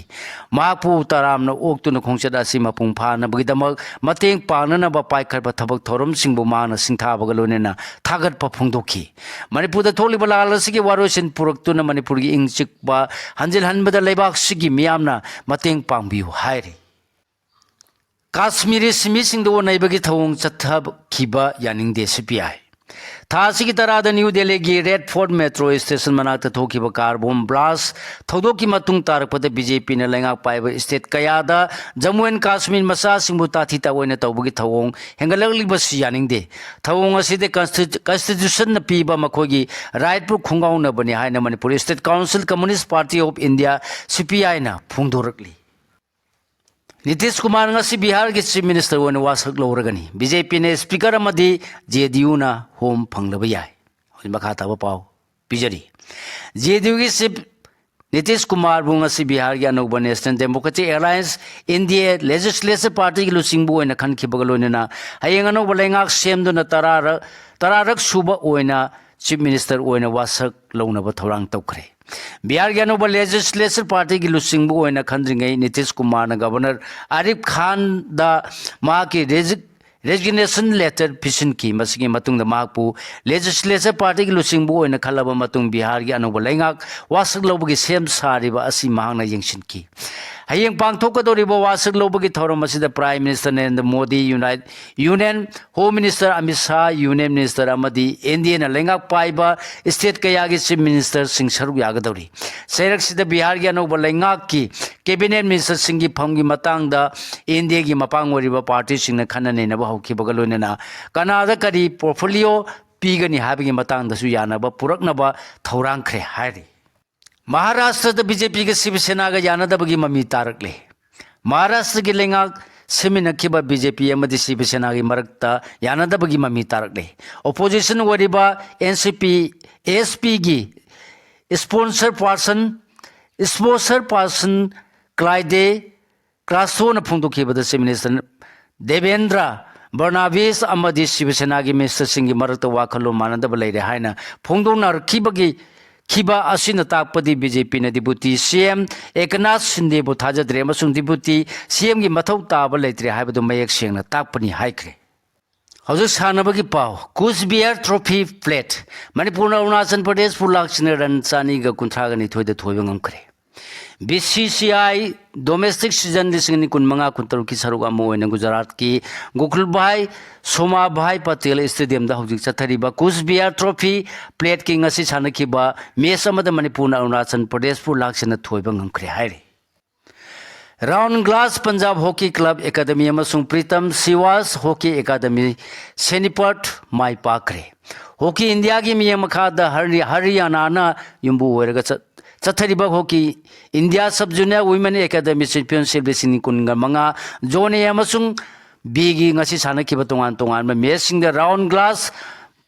ꯃꯍꯥꯛꯄꯨ ꯇꯔꯥꯝꯅ ꯑꯣꯛꯇꯨꯅ ꯈꯣꯡꯆꯠ ꯑꯁꯤ ꯃꯄꯨꯡ ꯐꯥꯅꯕꯒꯤꯗꯃꯛ ꯃꯇꯦꯡ ꯄꯥꯡꯅꯅꯕ ꯄꯥꯏꯈꯠꯄ ꯊꯕꯛ ꯊꯧꯔꯝꯁꯤꯡꯕꯨ ꯃꯍꯥꯛꯅ ꯁꯤꯡꯊꯥꯕꯒ ꯂꯣꯏꯅꯅ ꯊꯥꯒꯠꯄ ꯐꯣꯡꯗꯣꯛꯈꯤ꯫ ꯃꯅꯤꯄꯨꯔꯗ ꯊꯣꯛꯂꯤꯕ ꯂꯥꯜ ꯑꯁꯤꯒꯤ ꯋꯥꯔꯣꯏꯁꯤꯟ ꯄꯨꯔꯛꯇꯨꯅ ꯃꯅꯤꯄꯨꯔꯒꯤ ꯏꯪ ꯆꯤꯛꯄ ꯍꯟꯖꯤꯜꯍꯟꯕꯗ ꯂꯩꯕꯥꯛꯁꯤꯒꯤ ꯃꯤꯌꯥꯝꯅ ꯃꯇꯦꯡ ꯄꯥꯡꯕꯤꯌꯨ ꯍꯥꯏꯔꯤ꯫ ꯀꯥꯁꯃꯤꯔꯤ ꯁꯤꯟꯃꯤꯁꯤꯡꯗ ꯑꯣꯠꯅꯩꯕꯒꯤ ꯊꯧꯑꯣꯡ ꯆꯠꯊꯈꯤꯕ ꯌꯥꯅꯤꯡꯗꯦ CPI꯫ ꯊꯥ ꯑꯁꯤꯒꯤ ꯇꯔꯥꯗ ꯅ꯭ꯌꯨ ꯗꯦꯜꯂꯤꯒꯤ ꯔꯦꯗ ꯐꯣꯔꯠ ꯃꯦꯇ꯭ꯔꯣ ꯁ꯭ꯇꯦꯁꯟ ꯃꯅꯥꯛꯇ ꯊꯣꯛꯈꯤꯕ ꯀꯥꯔ ꯕꯣꯝ ꯕ꯭ꯂꯥꯁ ꯊꯧꯗꯣꯛꯀꯤ ꯃꯇꯨꯡ ꯇꯥꯔꯛꯄꯗ ꯕꯤ ꯖꯦ ꯄꯤꯅ ꯂꯩꯉꯥꯛ ꯄꯥꯏꯕ ꯁ꯭ꯇꯦꯠ ꯀꯌꯥꯗ ꯖꯝꯃꯨ ꯑꯦꯟ ꯀꯥꯁꯃꯤꯔ ꯃꯆꯥꯁꯤꯡꯕꯨ ꯇꯥꯊꯤ ꯇꯥꯑꯣꯏꯅ ꯇꯧꯕꯒꯤ ꯊꯧꯑꯣꯡ ꯍꯦꯟꯒꯠꯂꯛꯂꯤꯕꯁꯤ ꯌꯥꯅꯤꯡꯗꯦ꯫ ꯊꯧꯑꯣꯡ ꯑꯁꯤꯗꯤ ꯀꯟꯁꯇꯤ-, ꯀꯟꯁꯇꯤꯇ꯭ꯌꯨꯁꯟꯅ ꯄꯤꯕ ꯃꯈꯣꯏꯒꯤ ꯔꯥꯏꯠꯄꯨ ꯈꯣꯡꯒꯥꯎꯅꯕꯅꯤ ꯍꯥꯏꯅ Manipur state council communist party of India, C P ꯑꯥꯏꯅ ꯐꯣꯡꯗꯣꯔꯛꯂꯤ꯫ ꯅꯤꯇꯤꯁ ꯀꯨꯃꯥꯔ ꯉꯁꯤ ꯕꯤꯍꯥꯔꯒꯤ ꯆꯤꯐ ꯃꯤꯅꯤꯁꯇꯔ ꯑꯣꯏꯅ ꯋꯥꯁꯛ ꯂꯧꯔꯒꯅꯤ꯫ ꯕꯤ ꯖꯦ ꯄꯤꯅ ꯁ꯭ꯄꯤꯀꯔ ꯑꯃꯗꯤ ꯖꯦ ꯗꯤ ꯌꯨꯅ ꯍꯣꯝ ꯐꯪꯂꯕ ꯌꯥꯏ꯫ ꯍꯧꯖꯤꯛ ꯃꯈꯥ ꯇꯥꯕ ꯄꯥꯎ ꯄꯤꯖꯔꯤ꯫ ꯖꯦ ꯗꯤ ꯌꯨꯒꯤ ꯆꯤꯐ ꯅꯤꯇꯤꯁ ꯀꯨꯃꯥꯔꯕꯨ ꯉꯁꯤ ꯕꯤꯍꯥꯔꯒꯤ ꯑꯅꯧꯕ ꯅꯦꯁꯅꯦꯜ ꯗꯦꯃꯣꯀ꯭ꯔꯦꯇꯤꯛ ꯑꯦꯂꯥꯌꯟꯁ, ꯑꯦꯟ ꯗꯤ ꯑꯦ, ꯂꯦꯖꯤꯁꯂꯦꯆꯔ ꯄꯥꯔꯇꯤꯒꯤ ꯂꯨꯆꯤꯡꯕ ꯑꯣꯏꯅ ꯈꯟꯈꯤꯕꯒ ꯂꯣꯏꯅꯅ ꯍꯌꯦꯡ ꯑꯅꯧꯕ ꯂꯩꯉꯥꯛ ꯁꯦꯝꯗꯨꯅ ꯇꯔꯥꯔꯛ, ꯇꯔꯥꯔꯛ ꯁꯨꯕ ꯑꯣꯏꯅ ꯆꯤꯐ ꯃꯤꯅꯤꯁꯇꯔ ꯑꯣꯏꯅ ꯋꯥꯁꯛ ꯂꯧꯅꯕ ꯊꯧꯔꯥꯡ ꯇꯧꯈ꯭ꯔꯦ꯫ ꯕꯤꯍꯥꯔꯒꯤ ꯑꯅꯧꯕ ꯂꯦꯖꯤꯁꯂꯦꯆꯔ ꯄꯥꯔꯇꯤꯒꯤ ꯂꯨꯆꯤꯡꯕ ꯑꯣꯏꯅ ꯈꯟꯗ꯭ꯔꯤꯉꯩ ꯅꯤꯇꯤꯁ ꯀꯨꯃꯥꯔꯅ ꯒꯕꯔꯅꯔ ꯑꯥꯔꯤꯐ ꯈꯥꯟꯗ ꯃꯍꯥꯛꯀꯤ ꯔꯦꯖꯤ-, ꯔꯦꯖꯤꯒꯅꯦꯁꯟ ꯂꯦꯇꯔ ꯄꯤꯁꯤꯟꯈꯤ꯫ ꯃꯁꯤꯒꯤ ꯃꯇꯨꯡꯗ ꯃꯍꯥꯛꯄꯨ ꯂꯦꯖꯤꯁꯂꯦꯆꯔ ꯄꯥꯔꯇꯤꯒꯤ ꯂꯨꯆꯤꯡꯕ ꯑꯣꯏꯅ ꯈꯜꯂꯕ ꯃꯇꯨꯡ ꯕꯤꯍꯥꯔꯒꯤ ꯑꯅꯧꯕ ꯂꯩꯉꯥꯛ ꯋꯥꯁꯛ ꯂꯧꯕꯒꯤ ꯁꯦꯝ ꯁꯥꯔꯤꯕ ꯑꯁꯤ ꯃꯍꯥꯛꯅ ꯌꯦꯡꯁꯤꯟꯈꯤ꯫ ꯍꯌꯦꯡ ꯄꯥꯡꯊꯣꯛꯀꯗꯧꯔꯤꯕ ꯋꯥꯁꯛ ꯂꯧꯕꯒꯤ ꯊꯧꯔꯝ ꯑꯁꯤꯗ prime minister Narendra Modi, unite-, union home minister Amit Shah, union minister ꯑꯃꯗꯤ ꯑꯦꯟ ꯗꯤ ꯑꯦꯅ ꯂꯩꯉꯥꯛ ꯄꯥꯏꯕ ꯁ꯭ꯇꯦꯠ ꯀꯌꯥꯒꯤ ꯆꯤꯐ ꯃꯤꯅꯤꯁꯇꯔꯁꯤꯡ ꯁꯔꯨꯛ ꯌꯥꯒꯗꯧꯔꯤ꯫ ꯆꯩꯔꯛꯁꯤꯗ ꯕꯤꯍꯥꯔꯒꯤ ꯑꯅꯧꯕ ꯂꯩꯉꯥꯛꯀꯤ ꯀꯦꯕꯤꯅꯦꯠ ꯃꯤꯅꯤꯁꯇꯔꯁꯤꯡꯒꯤ ꯐꯝꯒꯤ ꯃꯇꯥꯡꯗ ꯑꯦꯟ ꯗꯤ ꯑꯦꯒꯤ ꯃꯄꯥꯡ ꯑꯣꯏꯔꯤꯕ ꯄꯥꯔꯇꯤꯁꯤꯡꯅ ꯈꯟꯅ ꯅꯩꯅꯕ ꯍꯧꯈꯤꯕꯒ ꯂꯣꯏꯅꯅ ꯀꯅꯥꯗ ꯀꯔꯤ ꯄꯣꯔꯠꯐꯣꯂꯤꯑꯣ ꯄꯤꯒꯅꯤ ꯍꯥꯏꯕꯒꯤ ꯃꯇꯥꯡꯗꯁꯨ ꯌꯥꯅꯕ ꯄꯨꯔꯛꯅꯕ ꯊꯧꯔꯥꯡꯈ꯭ꯔꯦ ꯍꯥꯏꯔꯤ꯫ ꯃꯍꯥꯔꯥꯁꯇ꯭ꯔꯗ ꯕꯤ ꯖꯦ ꯄꯤꯒ ꯁꯤꯕ ꯁꯦꯅꯥꯒ ꯌꯥꯅꯗꯕꯒꯤ ꯃꯃꯤ ꯇꯥꯔꯛꯂꯦ꯫ ꯃꯍꯥꯔꯥꯁꯇ꯭ꯔꯒꯤ ꯂꯩꯉꯥꯛ ꯁꯦꯝꯃꯤꯟꯅꯈꯤꯕ ꯕꯤ ꯖꯦ ꯄꯤ ꯑꯃꯗꯤ ꯁꯤꯕ ꯁꯦꯅꯥꯒꯤ ꯃꯔꯛꯇ ꯌꯥꯅꯗꯕꯒꯤ ꯃꯃꯤ ꯇꯥꯔꯛꯂꯦ꯫ ꯑꯣꯄꯣꯖꯤꯁꯟ ꯑꯣꯏꯔꯤꯕ N C P, A S ꯄꯤꯒꯤ sponsor person, sponsor person Clyde ꯀ꯭ꯂꯥꯁꯣꯅ ꯐꯣꯡꯗꯣꯛꯈꯤꯕꯗ, ꯆꯤꯐ ꯃꯤꯅꯤꯁꯇꯔ ꯗꯦꯕꯦꯟꯗ꯭ꯔ ꯐꯔꯅꯥꯟꯗꯤꯁ ꯑꯃꯗꯤ ꯁꯤꯕ ꯁꯦꯅꯥꯒꯤ ꯃꯤꯅꯤꯁꯇꯔꯁꯤꯡꯒꯤ ꯃꯔꯛꯇ ꯋꯥꯈꯜꯂꯣꯟ ꯃꯥꯟꯅꯗꯕ ꯂꯩꯔꯦ ꯍꯥꯏꯅ ꯐꯣꯡꯗꯣꯛꯅꯔꯛꯈꯤꯕꯒꯤ ꯈꯤꯕ ꯑꯁꯤꯅ ꯇꯥꯛꯄꯗꯤ ꯕꯤ ꯖꯦ ꯄꯤꯅ ꯗꯤꯄꯨꯇꯤ ꯁꯤ ꯑꯦꯝ ꯑꯦꯀꯅꯥꯊ ꯁꯤꯟꯗꯦꯕꯨ ꯊꯥꯖꯗ꯭ꯔꯦ ꯑꯃꯁꯨꯡ ꯗꯤꯄꯨꯇꯤ ꯁꯤ ꯑꯦꯝꯒꯤ ꯃꯊꯧ ꯇꯥꯕ ꯂꯩꯇ꯭ꯔꯦ ꯍꯥꯏꯕꯗꯨ ꯃꯌꯦꯛ ꯁꯦꯡꯅ ꯇꯥꯛꯄꯅꯤ ꯍꯥꯏꯈ꯭ꯔꯦ꯫ ꯍꯧꯖꯤꯛ ꯁꯥꯟꯅꯕꯒꯤ ꯄꯥꯎ꯫ Kuch Bihar trophy plate. ꯃꯅꯤꯄꯨꯔꯅ ꯑꯔꯨꯅꯥꯆꯜ ꯄ꯭ꯔꯗꯦꯁꯄꯨ ꯂꯥꯛ ꯁꯤꯅ ꯔꯟ ꯆꯅꯤꯒ ꯀꯨꯟꯊ꯭ꯔꯥꯒ ꯅꯤꯊꯣꯏꯗ ꯊꯣꯏꯕ ꯉꯝꯈ꯭ꯔꯦ꯫ B C C I domestic season ꯂꯤꯁꯤꯡ ꯑꯅꯤ ꯀꯨꯟꯃꯉꯥ ꯀꯨꯟꯇꯔꯨꯛꯀꯤ ꯁꯔꯨꯛ ꯑꯃ ꯑꯣꯏꯅ ꯒꯨꯖꯔꯥꯠꯀꯤ ꯒꯣꯀꯨꯜꯚꯥꯏ ꯁꯣꯃꯥꯚꯥꯏ ꯄꯇꯦꯜ ꯁ꯭ꯇꯦꯗꯤꯌꯝꯗ ꯍꯧꯖꯤꯛ ꯆꯠꯊꯔꯤꯕ ꯀꯨꯁ ꯕꯤꯍꯥꯔ ꯇ꯭ꯔꯣꯐꯤ ꯄ꯭ꯂꯦꯠꯀꯤ ꯉꯁꯤ ꯁꯥꯟꯅꯈꯤꯕ ꯃꯦꯆ ꯑꯃꯗ ꯃꯅꯤꯄꯨꯔꯅ ꯑꯔꯨꯅꯥꯆꯜ ꯄ꯭ꯔꯗꯦꯁꯄꯨ ꯂꯥꯛ ꯁꯤꯅ ꯊꯣꯏꯕ ꯉꯝꯈ꯭ꯔꯦ ꯍꯥꯏꯔꯤ꯫ Round glass Punjab hockey club academy ꯑꯃꯁꯨꯡ ꯄ꯭ꯔꯤꯇꯝ ꯁꯤꯋꯥꯁ ꯍꯣꯀꯤ ꯑꯦꯀꯥꯗꯃꯤ ꯁꯦꯅꯤꯄꯠ ꯃꯥꯏ ꯄꯥꯛꯈ꯭ꯔꯦ꯫ ꯍꯣꯀꯤ ꯏꯟꯗꯤꯌꯥꯒꯤ ꯃꯤꯠꯌꯦꯡ ꯃꯈꯥꯗ ꯍꯔꯤ-, ꯍꯔꯤꯌꯥꯅꯥꯅ ꯌꯨꯝꯕꯨ ꯑꯣꯏꯔꯒ ꯆꯠ-, ꯆꯠꯊꯔꯤꯕ hockey India sub junior women academy championship ꯂꯤꯁꯤꯡ ꯑꯅꯤ ꯀꯨꯟꯒ ꯃꯉꯥ ꯖꯣꯟ ꯑꯦ ꯑꯃꯁꯨꯡ ꯕꯤꯒꯤ ꯉꯁꯤ ꯁꯥꯟꯅꯈꯤꯕ ꯇꯣꯉꯥꯟ ꯇꯣꯉꯥꯟꯕ ꯃꯦꯆꯁꯤꯡꯗ round glass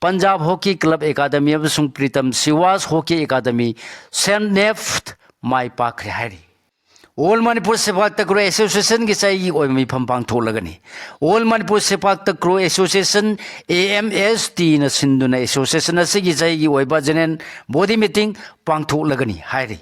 Punjab hockey club academy ꯑꯃꯁꯨꯡ ꯄ꯭ꯔꯤꯇꯝ ꯁꯤꯋꯥꯁ ꯍꯣꯀꯤ ꯑꯦꯀꯥꯗꯃꯤ ꯁꯦꯟꯅꯦꯐ ꯃꯥꯏ ꯄꯥꯛꯈ꯭ꯔꯦ ꯍꯥꯏꯔꯤ꯫ ꯑꯣꯜ ꯃꯅꯤꯄꯨꯔ ꯁꯦꯄꯥꯛ ꯇꯀ꯭ꯔꯣ ꯑꯦꯁꯣꯁꯤꯌꯦꯁꯟꯒꯤ ꯆꯍꯤꯒꯤ ꯑꯣꯏꯕ ꯃꯤꯐꯝ ꯄꯥꯡꯊꯣꯛꯂꯒꯅꯤ꯫ All Manipur sepak takraw association, A M S ꯇꯤꯅ ꯁꯤꯟꯗꯨꯅ ꯑꯦꯁꯣꯁꯤꯌꯦꯁꯟ ꯑꯁꯤꯒꯤ ꯆꯍꯤꯒꯤ ꯑꯣꯏꯕ ꯖꯦꯅꯔꯦꯜ ꯕꯣꯗꯤ ꯃꯤꯇꯤꯡ ꯄꯥꯡꯊꯣꯛꯂꯒꯅꯤ ꯍꯥꯏꯔꯤ꯫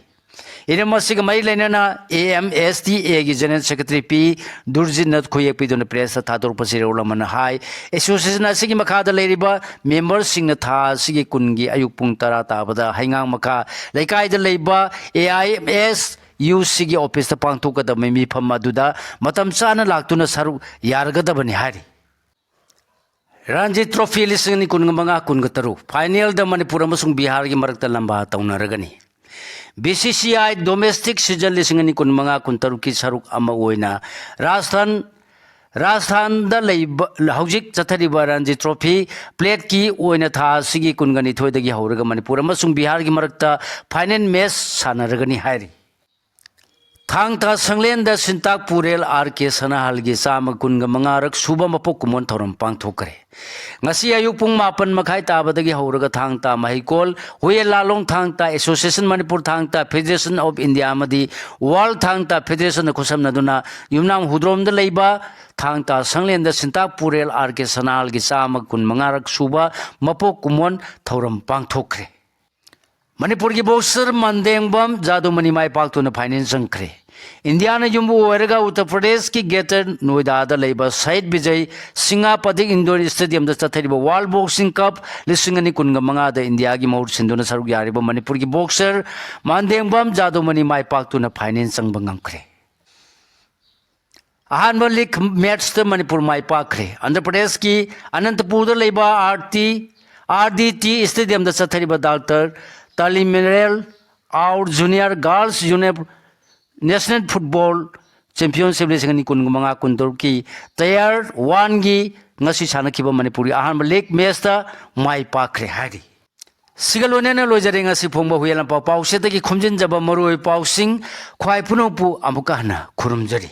ꯏꯔꯝ ꯑꯁꯤꯒ ꯃꯔꯤ ꯂꯩꯅꯅ ꯑꯦ ꯑꯦꯝ ꯑꯦꯁ ꯇꯤ ꯑꯦꯒꯤ ꯖꯦꯅꯔꯦꯜ ꯁꯦꯀ꯭ꯔꯦꯇꯔꯤ ꯄꯤ ꯗꯨꯔꯖꯤꯠꯅ ꯈꯨꯌꯦꯛ ꯄꯤꯗꯨꯅ ꯄ꯭ꯔꯦꯁꯇ ꯊꯥꯗꯣꯔꯛꯄꯁꯤꯗ ꯔꯣꯜ ꯑꯃꯅ ꯍꯥꯏ, ꯑꯦꯁꯣꯁꯤꯌꯦꯁꯟ ꯑꯁꯤꯒꯤ ꯃꯈꯥꯗ ꯂꯩꯔꯤꯕ ꯃꯦꯝꯕꯔꯁꯤꯡꯅ ꯊꯥ ꯑꯁꯤꯒꯤ ꯀꯨꯟꯒꯤ ꯑꯌꯨꯛ ꯄꯨꯡ ꯇꯔꯥ ꯇꯥꯕꯗ ꯍꯩꯉꯥꯡ ꯃꯈꯥ ꯂꯩꯀꯥꯏꯗ ꯂꯩꯕ A I M S U ꯁꯤꯒꯤ ꯑꯣꯐꯤꯁꯇ ꯄꯥꯡꯊꯣꯛꯀꯗꯕ ꯃꯤꯐꯝ ꯑꯗꯨꯗ ꯃꯇꯝ ꯆꯥꯅ ꯂꯥꯛꯇꯨꯅ ꯁꯔꯨꯛ ꯌꯥꯔꯒꯗꯕꯅꯤ ꯍꯥꯏꯔꯤ꯫ ꯔꯥꯟꯖꯤ ꯇ꯭ꯔꯣꯐꯤ ꯂꯤꯁꯤꯡ ꯑꯅꯤ ꯀꯨꯟꯃꯉꯥ ꯀꯨꯟꯇꯔꯨꯛ ꯐꯥꯏꯅꯦꯜꯗ ꯃꯅꯤꯄꯨꯔ ꯑꯃꯁꯨꯡ ꯕꯤꯍꯥꯔꯒꯤ ꯃꯔꯛꯇ ꯂꯝꯕꯥ ꯇꯧꯅꯔꯒꯅꯤ꯫ B C C I domestic season ꯂꯤꯁꯤꯡ ꯑꯅꯤ ꯀꯨꯟꯃꯉꯥ ꯀꯨꯟꯇꯔꯨꯛꯀꯤ ꯁꯔꯨꯛ ꯑꯃ ꯑꯣꯏꯅ ꯔꯥꯖꯁꯊꯥꯟ ꯔꯥꯖꯁꯊꯥꯟꯗ ꯂꯩꯕ ꯍꯧꯖꯤꯛ ꯆꯠꯊꯔꯤꯕ ꯔꯥꯟꯖꯤ ꯇ꯭ꯔꯣꯐꯤ ꯄ꯭ꯂꯦꯠꯀꯤ ꯑꯣꯏꯅ ꯊꯥ ꯑꯁꯤꯒꯤ ꯀꯨꯟꯒ ꯅꯤꯊꯣꯏꯗꯒꯤ ꯍꯧꯔꯒ ꯃꯅꯤꯄꯨꯔ ꯑꯃꯁꯨꯡ ꯕꯤꯍꯥꯔꯒꯤ ꯃꯔꯛꯇ ꯐꯥꯏꯅꯦꯜ ꯃꯦꯆ ꯁꯥꯟꯅꯔꯒꯅꯤ ꯍꯥꯏꯔꯤ꯫ ꯊꯥꯡ ꯇꯥ ꯁꯪꯂꯦꯟꯗ ꯁꯤꯟꯇꯥꯛ ꯄꯨꯔꯦꯜ ꯑꯥꯔ ꯀꯦ ꯁꯅꯥꯍꯜꯒꯤ ꯆꯥꯝꯃ ꯀꯨꯟꯒ ꯃꯉꯥꯔꯛ ꯁꯨꯕ ꯃꯄꯣꯛ ꯀꯨꯝꯑꯣꯟ ꯊꯧꯔꯝ ꯄꯥꯡꯊꯣꯛꯈ꯭ꯔꯦ꯫ ꯉꯁꯤ ꯑꯌꯨꯛ ꯄꯨꯡ ꯃꯥꯄꯟ ꯃꯈꯥꯏ ꯇꯥꯕꯗꯒꯤ ꯍꯧꯔꯒ ꯊꯥꯡ ꯇꯥ ꯃꯍꯩꯀꯣꯜ, ꯍꯨꯌꯦꯟ ꯂꯥꯂꯣꯡ ꯊꯥꯡ ꯇꯥ ꯑꯦꯁꯣꯁꯤꯌꯦꯁꯟ, ꯃꯅꯤꯄꯨꯔ ꯊꯥꯡ ꯇꯥ ꯐꯦꯗꯦꯔꯦꯁꯟ ꯑꯣꯐ ꯏꯟꯗꯤꯌꯥ ꯑꯃꯗꯤ ꯋꯥꯔꯜ ꯊꯥꯡ ꯇꯥ ꯐꯦꯗꯦꯔꯦꯁꯟꯅ ꯈꯨꯠꯁꯝꯅꯗꯨꯅ ꯌꯨꯝꯅꯥꯝ ꯍꯨꯗ꯭ꯔꯣꯝꯗ ꯂꯩꯕ ꯊꯥꯡ ꯇꯥ ꯁꯪꯂꯦꯟꯗ ꯁꯤꯟꯇꯥꯛ ꯄꯨꯔꯦꯜ ꯑꯥꯔ ꯀꯦ ꯁꯅꯥꯍꯜꯒꯤ ꯆꯥꯝꯃ ꯀꯨꯟ ꯃꯉꯥꯔꯛ ꯁꯨꯕ ꯃꯄꯣꯛ ꯀꯨꯝꯑꯣꯟ ꯊꯧꯔꯝ ꯄꯥꯡꯊꯣꯛꯈ꯭ꯔꯦ꯫ ꯃꯅꯤꯄꯨꯔꯒꯤ ꯕꯣꯛꯁꯔ ꯃꯥꯟꯗꯦꯡꯕꯝ ꯖꯥꯗꯨꯃꯅꯤ ꯃꯥꯏ ꯄꯥꯛꯇꯨꯅ ꯐꯥꯏꯅꯦꯜ ꯆꯪꯈ꯭ꯔꯦ꯫ ꯏꯟꯗꯤꯌꯥꯅ ꯌꯨꯝꯕꯨ ꯑꯣꯏꯔꯒ ꯎꯠꯇꯔ ꯄ꯭ꯔꯗꯦꯁꯀꯤ ꯒ꯭ꯔꯦꯇꯔ ꯅꯣꯏꯗꯥꯗ ꯂꯩꯕ ꯁꯍꯤꯗ ꯕꯤꯖꯩ ꯁꯤꯡꯍ ꯄꯗꯤꯛ ꯏꯟꯗꯣꯔ ꯁ꯭ꯇꯦꯗꯤꯌꯝꯗ ꯆꯠꯊꯔꯤꯕ ꯋꯥꯔꯜ ꯕꯣꯛꯁꯤꯡ ꯀꯞ ꯂꯤꯁꯤꯡ ꯑꯅꯤ ꯀꯨꯟꯒ ꯃꯉꯥꯗ ꯏꯟꯗꯤꯌꯥꯒꯤ ꯃꯍꯨꯠ ꯁꯤꯟꯗꯨꯅ ꯁꯔꯨꯛ ꯌꯥꯔꯤꯕ ꯃꯅꯤꯄꯨꯔꯒꯤ ꯕꯣꯛꯁꯔ ꯃꯥꯟꯗꯦꯡꯕꯝ ꯖꯥꯗꯨꯃꯅꯤ ꯃꯥꯏ ꯄꯥꯛꯇꯨꯅ ꯐꯥꯏꯅꯦꯜ ꯆꯪꯕ ꯉꯝꯈ꯭ꯔꯦ꯫ ꯑꯍꯥꯟꯕ ꯂꯤꯒ ꯃꯦꯆꯇ ꯃꯅꯤꯄꯨꯔ ꯃꯥꯏ ꯄꯥꯛꯈ꯭ꯔꯦ꯫ ꯑꯟꯙ꯭ꯔ ꯄ꯭ꯔꯗꯦꯁꯀꯤ ꯑꯅꯟꯇꯄꯨꯔꯗ ꯂꯩꯕ R T, R D T ꯁ꯭ꯇꯦꯗꯤꯌꯝꯗ ꯆꯠꯊꯔꯤꯕ ꯗꯥꯛꯇꯔ ꯇꯥꯂꯤꯃꯦꯔꯦꯜ ꯑꯥꯎꯔ junior girls union national football championship ꯂꯤꯁꯤꯡ ꯑꯅꯤ ꯀꯨꯟꯃꯉꯥ ꯀꯨꯟꯇꯔꯨꯛꯀꯤ ꯇꯌꯥꯔ ꯋꯥꯟꯒꯤ ꯉꯁꯤ ꯁꯥꯟꯅꯈꯤꯕ ꯃꯅꯤꯄꯨꯔꯒꯤ ꯑꯍꯥꯟꯕ ꯂꯤꯒ ꯃꯦꯆꯇ ꯃꯥꯏ ꯄꯥꯛꯈ꯭ꯔꯦ ꯍꯥꯏꯔꯤ꯫ ꯁꯤꯒ ꯂꯣꯏꯅꯅ ꯂꯣꯏꯖꯔꯦ ꯉꯁꯤ ꯐꯣꯡꯕ ꯍꯨꯏꯌꯦꯟ ꯂꯥꯟꯄꯥꯎ ꯄꯥꯎꯆꯦꯗꯒꯤ ꯈꯣꯝꯖꯤꯟꯖꯕ ꯃꯔꯨꯑꯣꯏꯕ ꯄꯥꯎꯁꯤꯡ꯫ ꯈ꯭ꯋꯥꯏ ꯄꯨꯝꯅꯃꯛꯄꯨ ꯑꯃꯨꯛꯀ ꯍꯟꯅ ꯈꯨꯔꯨꯝꯖꯔꯤ꯫